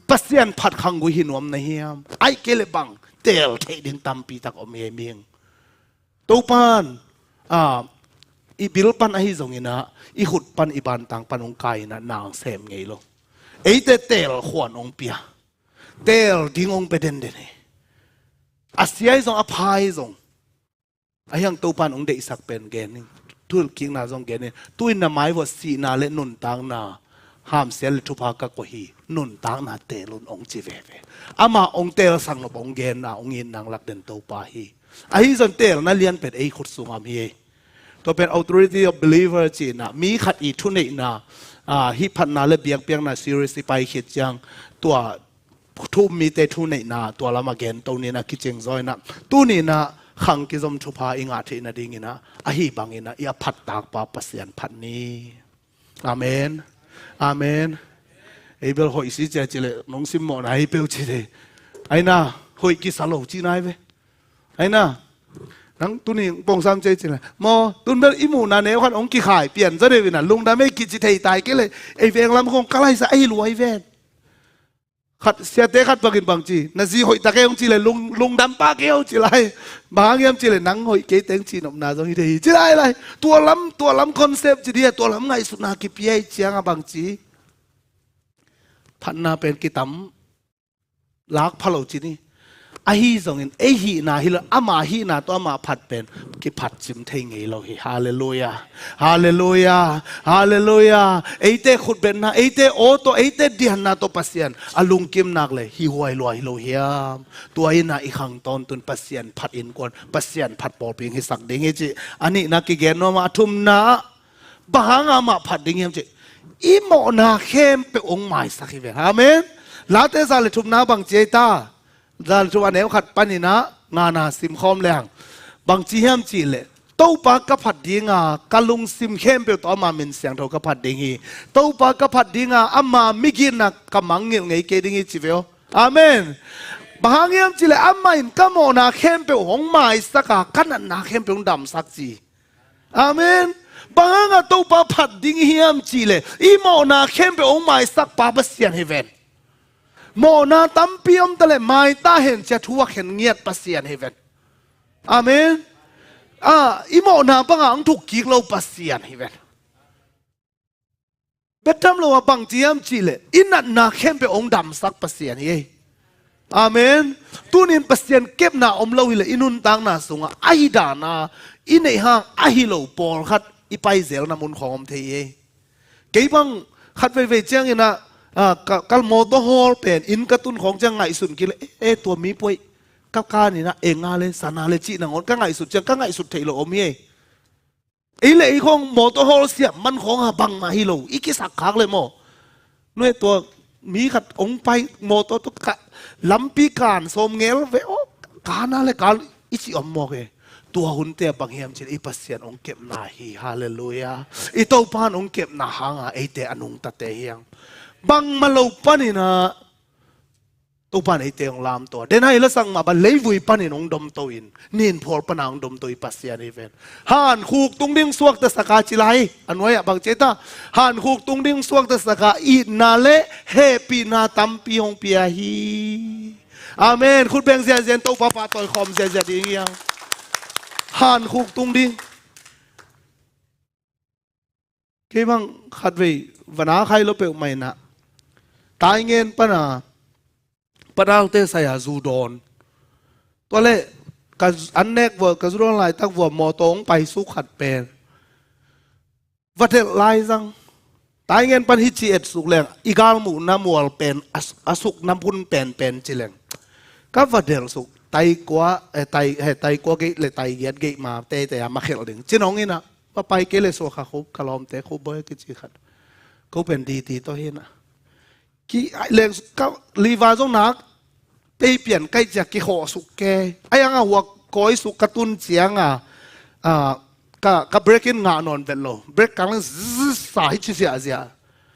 Pasian phat khanggui hi nuam na hiam? Ahih kei le bang, teel theih ding tampi tak om hi mihing. Topan, a, i bil pan ahi zongin ah, i khut pan, i bantang pan hong kai in ah nang sem ngei lo. Eite teel khuan hong pia. Teel ding hong pia denden hi. A sia ahi zong, a pha ahi zong. Ahi hang Topan hong deihsak pen gen ning. Thukikna zong gen ning. Tu-in na mai vuah sihna le nuntakna, hamsia le thupha ka koih hi. Nuntakna teel un hong ci veve. Amah hong teelsak nop hong genna, hong itna lak den Topa hi. Ahi zong teelna lianpen ei khut sungah om hi. Tua pen authority of believer cihna, mi khat i thuneihna, a, hih phatna le biakpiakna series i pai khit ciang, tua thu um mite thuneihna tua lamah gento ni in ah kicing zaw in ah. Tuni in ah khang kizom thupha i ngah theih nadingin ah, ahi bangin ah i a phattakpa Pasian phat ni. Amen. Amen. Ei bel hoih si cia ci leh nong simmawhna hi peuh ci thei. Ai na, hoih kisa lo cihna hi ve. Ai na, Nang tuni pongsa am ci ei ci leh, maw, tun bel i muhna neu khat hong kikhai pian zaw deuh in ah, lungdam ei kici thei tai kei leh, ei veng lam khong ka laisa ahi lua hi ven. Khat siate khat bangin bang ci, na zi hoih tak ei hong ci leh lung, lungdam pah kei o ci lai. Bang hang hiam ci leh nang hoih kei teng cihnopna zong hi thei hi ci lai lai. Tua lam, tua lam concept ci dih a, tua lam ngaihsutna kipia i ciang a bang ci, phatna pen kitam lak pha lo ci ni. Ahi zongin ei hihna hi lo, ama hihna tawh ama phat pen kiphat cim thei ngei lo hi. Halleluiah. Halleluiah. Halleluiah. Eite khutbetna, eite aw tawh, eite dianna tawh Pasian a lungkim nak leh hi huai lua hi lo hiam? Tua in ah i khang tawntun Pasian phat innkuan, Pasian phat pawlpi hong hisak ding hi ci. A nihna kigen nuam a, a thumna ah bang hang a amah phat ding hiam ci, i mawhna khempeuh hong maisak hi ven. Amen. Late za le thumna bang ci ei ta? Za le thum a neu khat panin ah ngana simkhawm leng bang ci hiam ci leh, Topa ka phat ding a, ka lungsim khempeuh tawh ama min siangtho ka phat ding hi. Topa ka phat ding a, ama migitna ka mangngilh ngei kei ding hi ci ve aw. Amen. Bang hang hiam ci leh amah in ka mawhna khempeuh hong maisak a, ka natna khempeuh hong damsak ci. Amen. Bang hang a Topa phat ding hiam ci leh, i mawhna khempeuh hong maisak pa Pasian hi ven. Mawhna tampi om ta leh mai ta hen ci a thu a khen ngiat Pasian hi ven. Amen. Ah, i mawhna bang a hong thuk kik lo Pasian hi ven. Bek tham lo a bang ci hiam ci leh, i natna khempeuh hong damsak Pasian hi ei. Amen. Tunin Pasian kepna om lo hi leh i nuntakna sungah ahi dan a i neih hang ahi lo pawlkhat i paizelna mun khawng om thei hi ei. Kei bang khat veivei ciangin ah, ah, ka, ka mawtaw hawl pen inn ka tun khawng ciang ngaihsun kei leh, eh, eh, tua mi puai ka kan in ah, eh, nga le, sa na le cih nangawn ka ngaihsut ciang ka ngaihsut theih loh om hi ei. Ei le ei khawng mawtaw hawl siam man khawng a bangmah hi lo, i kisak khak leh maw. Nuai tua mi khat hong pai mawtaw tawh ka lampi kan sawm ngel ve aw, kan a le kan i cih om mawk e. Tua hunte a bang hiam ci leh i Pasian hong kepna hi. Halleluiah. I Topa in hong kepna hang a eite a nungtate hi hang. Bangmah lo panin ah Topa in eite hong lamto a. Den a i lasak mah bang leivui panin hong domto in, ninphual pan a hong domto i Pasian hi ven. Hankhuk tung ding suaktasak a ci lai, a nuai ah bang ci ei ta? Hankhuk tung ding suaktasak a, itna le hehpihna tampi hong pia hi. Amen. Khut beng ziahziah in, Topa pahtawi khawm ziahziah ding hi hang. Hankhuk tung ding. Kei bang khatvei va na khai lo peuhmah in ah, Taingen pan a, Pataute sai a zu dawn. Tua leh ka z-, an nek vua, ka zu dawn laitak vua mawtaw hong paisuk khat pen va delh lai zang. Taingen pan hih ci etsuk leng i galmuhna mual pen a s-, a sukna hun penpen ci leng, ka va delhsuk, tai kua, eh, tai, eh, tai kua gei le tai giat gei ma teitei a ma khelh ding ci-in hong in ah, va pai kei leh suak kha khup, ka lawmte khup bawi kici khat. Ko pen diti tawh hi in ah, ki, ai, leng ka liva zong nak pei pian kaih ciang kikhawhsuk kei. Ai ang a huak kawisuk ka tun ciang a, ah, ka, ka brake in ngah nawn vet lo. Brake kang leng zzz sa hi ci ziahziah.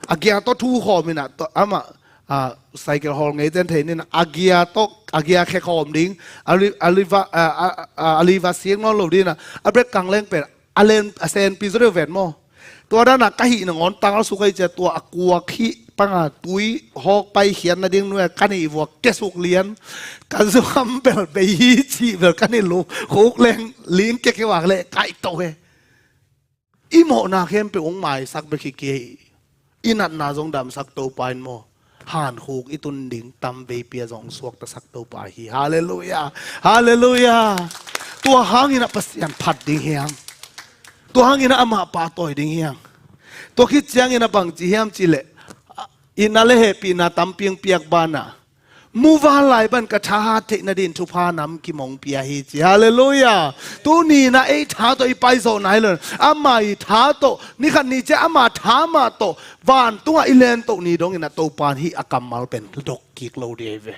A gear tawh thu khawm in ah, amah, ah, cycle hawl ngeiten thei in ah, a gear tawh, a gear khe khawm ding, a li-, a liva, ah, ah, ah, a liva sik nawn lo ding in ah, a brake kang leng pen a len, a senpi zaw deuh ven maw. Tua dan a ka hih nangawn talsuk ahi ciang tua a kuak hih pang a tui hawk paikhiat nading nuai a ka nih vua kesuk lian, ka zuam bel bei hi cih bel ka nih lo, khuk leng ling kekeu a leh kaih to he. I mawhna khempeuh hong maisak bek hi kei. I natna zong damsak Topa in maw, hankhuk i tun ding tam veipi a zong suaktasak Topa hi. Halleluiah. Halleluiah. Tua hangin ah Pasian phat ding hi hang. Tua hangin ah amah pahtawi ding hi hang. Tua khit ciangin ah bang ci hiam cih leh, itna le hehpihna tampi hong piak banah, muvanlai bang ka thahat theih nading thupha nam kim hong pia hi ci. Halleluiah. Tuni in ah ei tha tawh i paizawhna hi lo, ama i tha tawh, ni khat ni ciang ama tha mah tawh vantungah i lentoh ni dongin ah Topa in hih a kammal pen dok kik lo ding hi ve.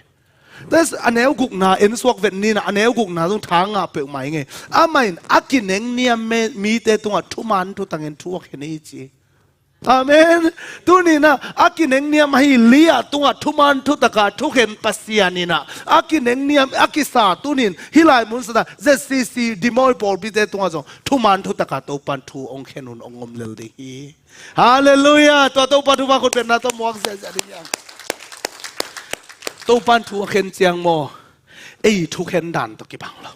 Tua a neu gukna en suak vet ni in ah, a neu gukna zong tha ngah peuhmah hi ing ei. Amah in a kineng niam me-, mite tungah thuman thutangin thu a khen hi ci. Amen. Tuninah a kinengniam ahi Lia tungah thuman thutaka thukhen Pasian inah a kinengniam a kisa tunin hih lai mun sata Z C C Dimoi pawlpite tungah zong thuman thutaka Topan thu hong khen un hong om lel ding hi. Halleluiah. Tua Topa thupha khut betna tawh muak ziahziah ding hi. Topan thu a khen ciang maw, ei thukhen dan tawh kibang lo.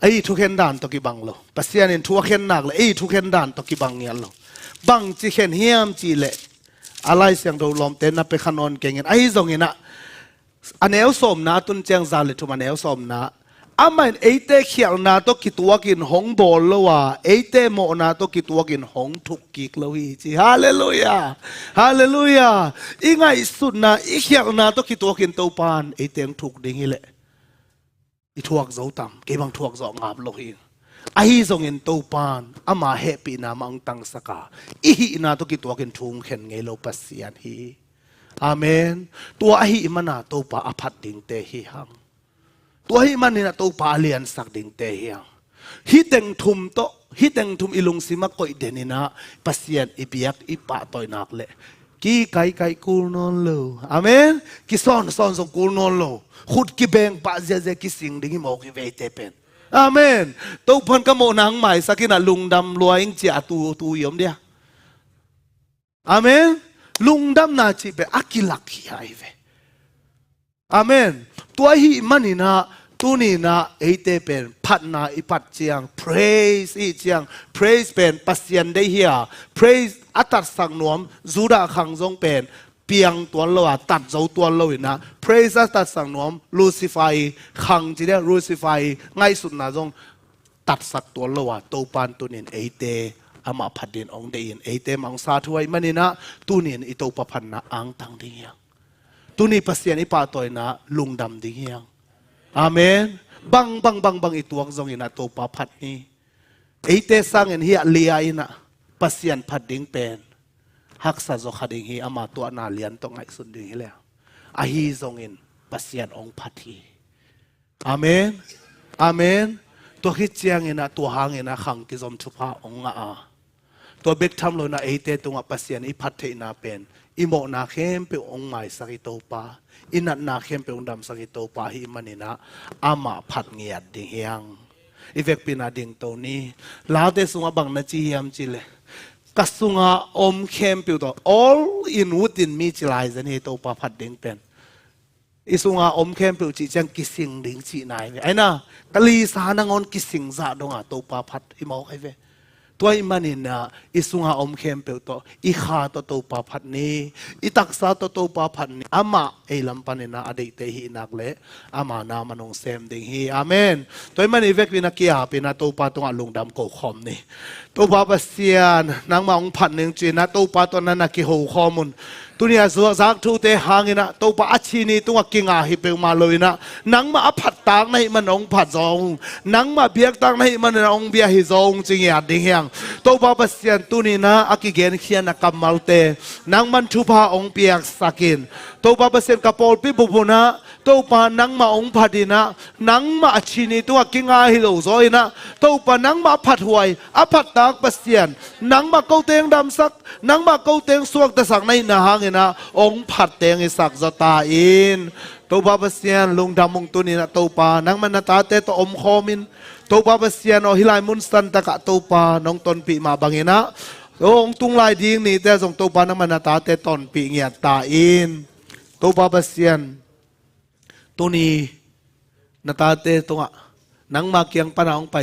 Ei thukhen dan tawh kibang lo. Pasian in thu a khen nak le ei thukhen dan tawh kibang ngiat lo. Bangci khen hiam cihleh a Lai Siangtho lawmte na pia kha nawn kengin ahi zonginah a neu sawmna a tun ciang za le thum a neu sawmna amah in eite khialhna tawh kituakin hong bawl lo a, eite mawhna tawh kituakin hong thuk kik lo hi ci. Halleluiah. Halleluiah. I ngaihsutna i khialhna tawh kituakin Topan eite hong thuk ding hileh i thuak zo tam? Kei bang thuak zawh ngap lo hi. Ahi zongin Topan ama hehpihna mah hong tangsaka i hihna tawh kituakin thu hong khen ngei lo Pasian hi. Amen. Tua ahih mana Topa a phat dingte hi hang. Tua ahih maninah Topa a liansak dingte hi hang. Hih teng thum tawh, hih teng thum i lungsimah koih deninah Pasian i biak i pahtawihnak le kikaikai kul nawn lo. Amen. Kisawnsawn zong kul nawn lo. Khut kibeng pah ziahziah kising ding hi mawk hi veite pen. Amen. Topan ka mawhna hong maisak inah lungdam lua ing cia a tu tu i om dia. Amen. Lungdamna cih pen a kilak hi ai ve. Amen. Tua ahih maninah tuninah eite pen phatna i phat ciang, praise i hih ciang, praise pen Pasian deih hi a, praise a tatsak nuam Judah khang zong pen piang tuan lo a, tat zo tuan lo inah praise a tatsak nuam Lucifer i khang ci dia, Lucifer i ngaihsutna zong tatsak tuan lo a, Topan tunin eite amah phat din hong deih in eite mah hong sa thu ahih maninah tunin i Topa phatna angtang ding hi hang. Tuni Pasian i pahtawina lungdam ding hi hang. Amen. Bang bang bang bang i tuak zonginah Topa phat ni. Eite sangin hi a Lia inah Pasian phat ding pen haksa zaw kha ding hi, ama tuahna lian tawh ngaihsun ding hi le. Ahi zongin Pasian hong phat hi. Amen. Amen. Tua khit cianginah tua hanginah khang kizom thupha hong ngah a, tua bek tham loinah eite tungah Pasian i phat theihna pen i mawhna khempeuh hong maisak i Topa, i natna khempeuh hong damsak i Topa ahih maninah amah phat ngiat ding hi hang. I vekpi inah dingto ni. Late sungah bang na ci hiam cihleh, ka sunga om khempeuh tawh, all in within me ci lai zen hi Topa phat ding pen. I sunga om khempeuh cih ciang kising ding cihna hi ve. Aina, ka lisa nangawn kising zah donga Topa phat hi mawk ahi ve. Tua ahih maninah i sunga om khempeuh tawh, i kha tawh Topa phat ni, i taksa tawh Topa phat ni. Amah ei lam paninah a deihte hih nak leh ama na man hong sem ding hi. Amen. Tua ahih manin i vekpi inah ki-apinah Topa tungah lungdam ko khawm ni. Topa Pasian, nangmah hong phat ning ci-inah Topa tawh na na kiho khawm un. Tuni a zuak zak thute hanginah Topa a chini tungah kinga hi peuhmah loinah nangmah a phattak na hih man hong phat zaw ung. Nangmah biaktak na hih maninah hong bia hi zaw ung ci ngiat ding hi hang. Topa Pasian, tuninah a kigenkhiatna kammalte nangman thupha hong piaksak in. Topa Pasian, ka pawlpi bup unah Topa nangmah hong phat inah nangmah a chini tungah kinga hi lo zaw inah Topa nangmah a phathuai, a phattak Pasian, nangmah kote hong damsak, nangmah kote hong suaktasak na hihna hanginah hong phatte hong hisak zaw ta in. Topa Pasian, lungdam ung tuninah Topa nangmah na tate tawh omkhawm in. Topa Pasian aw, hih lai mun santakah Topa nong tonpih mah banginah hong tung lai ding nite zong Topa nangmah na tate tonpih ngiat ta in. Topa Pasian, tuni na tate tungah nangma kiang pana hong pai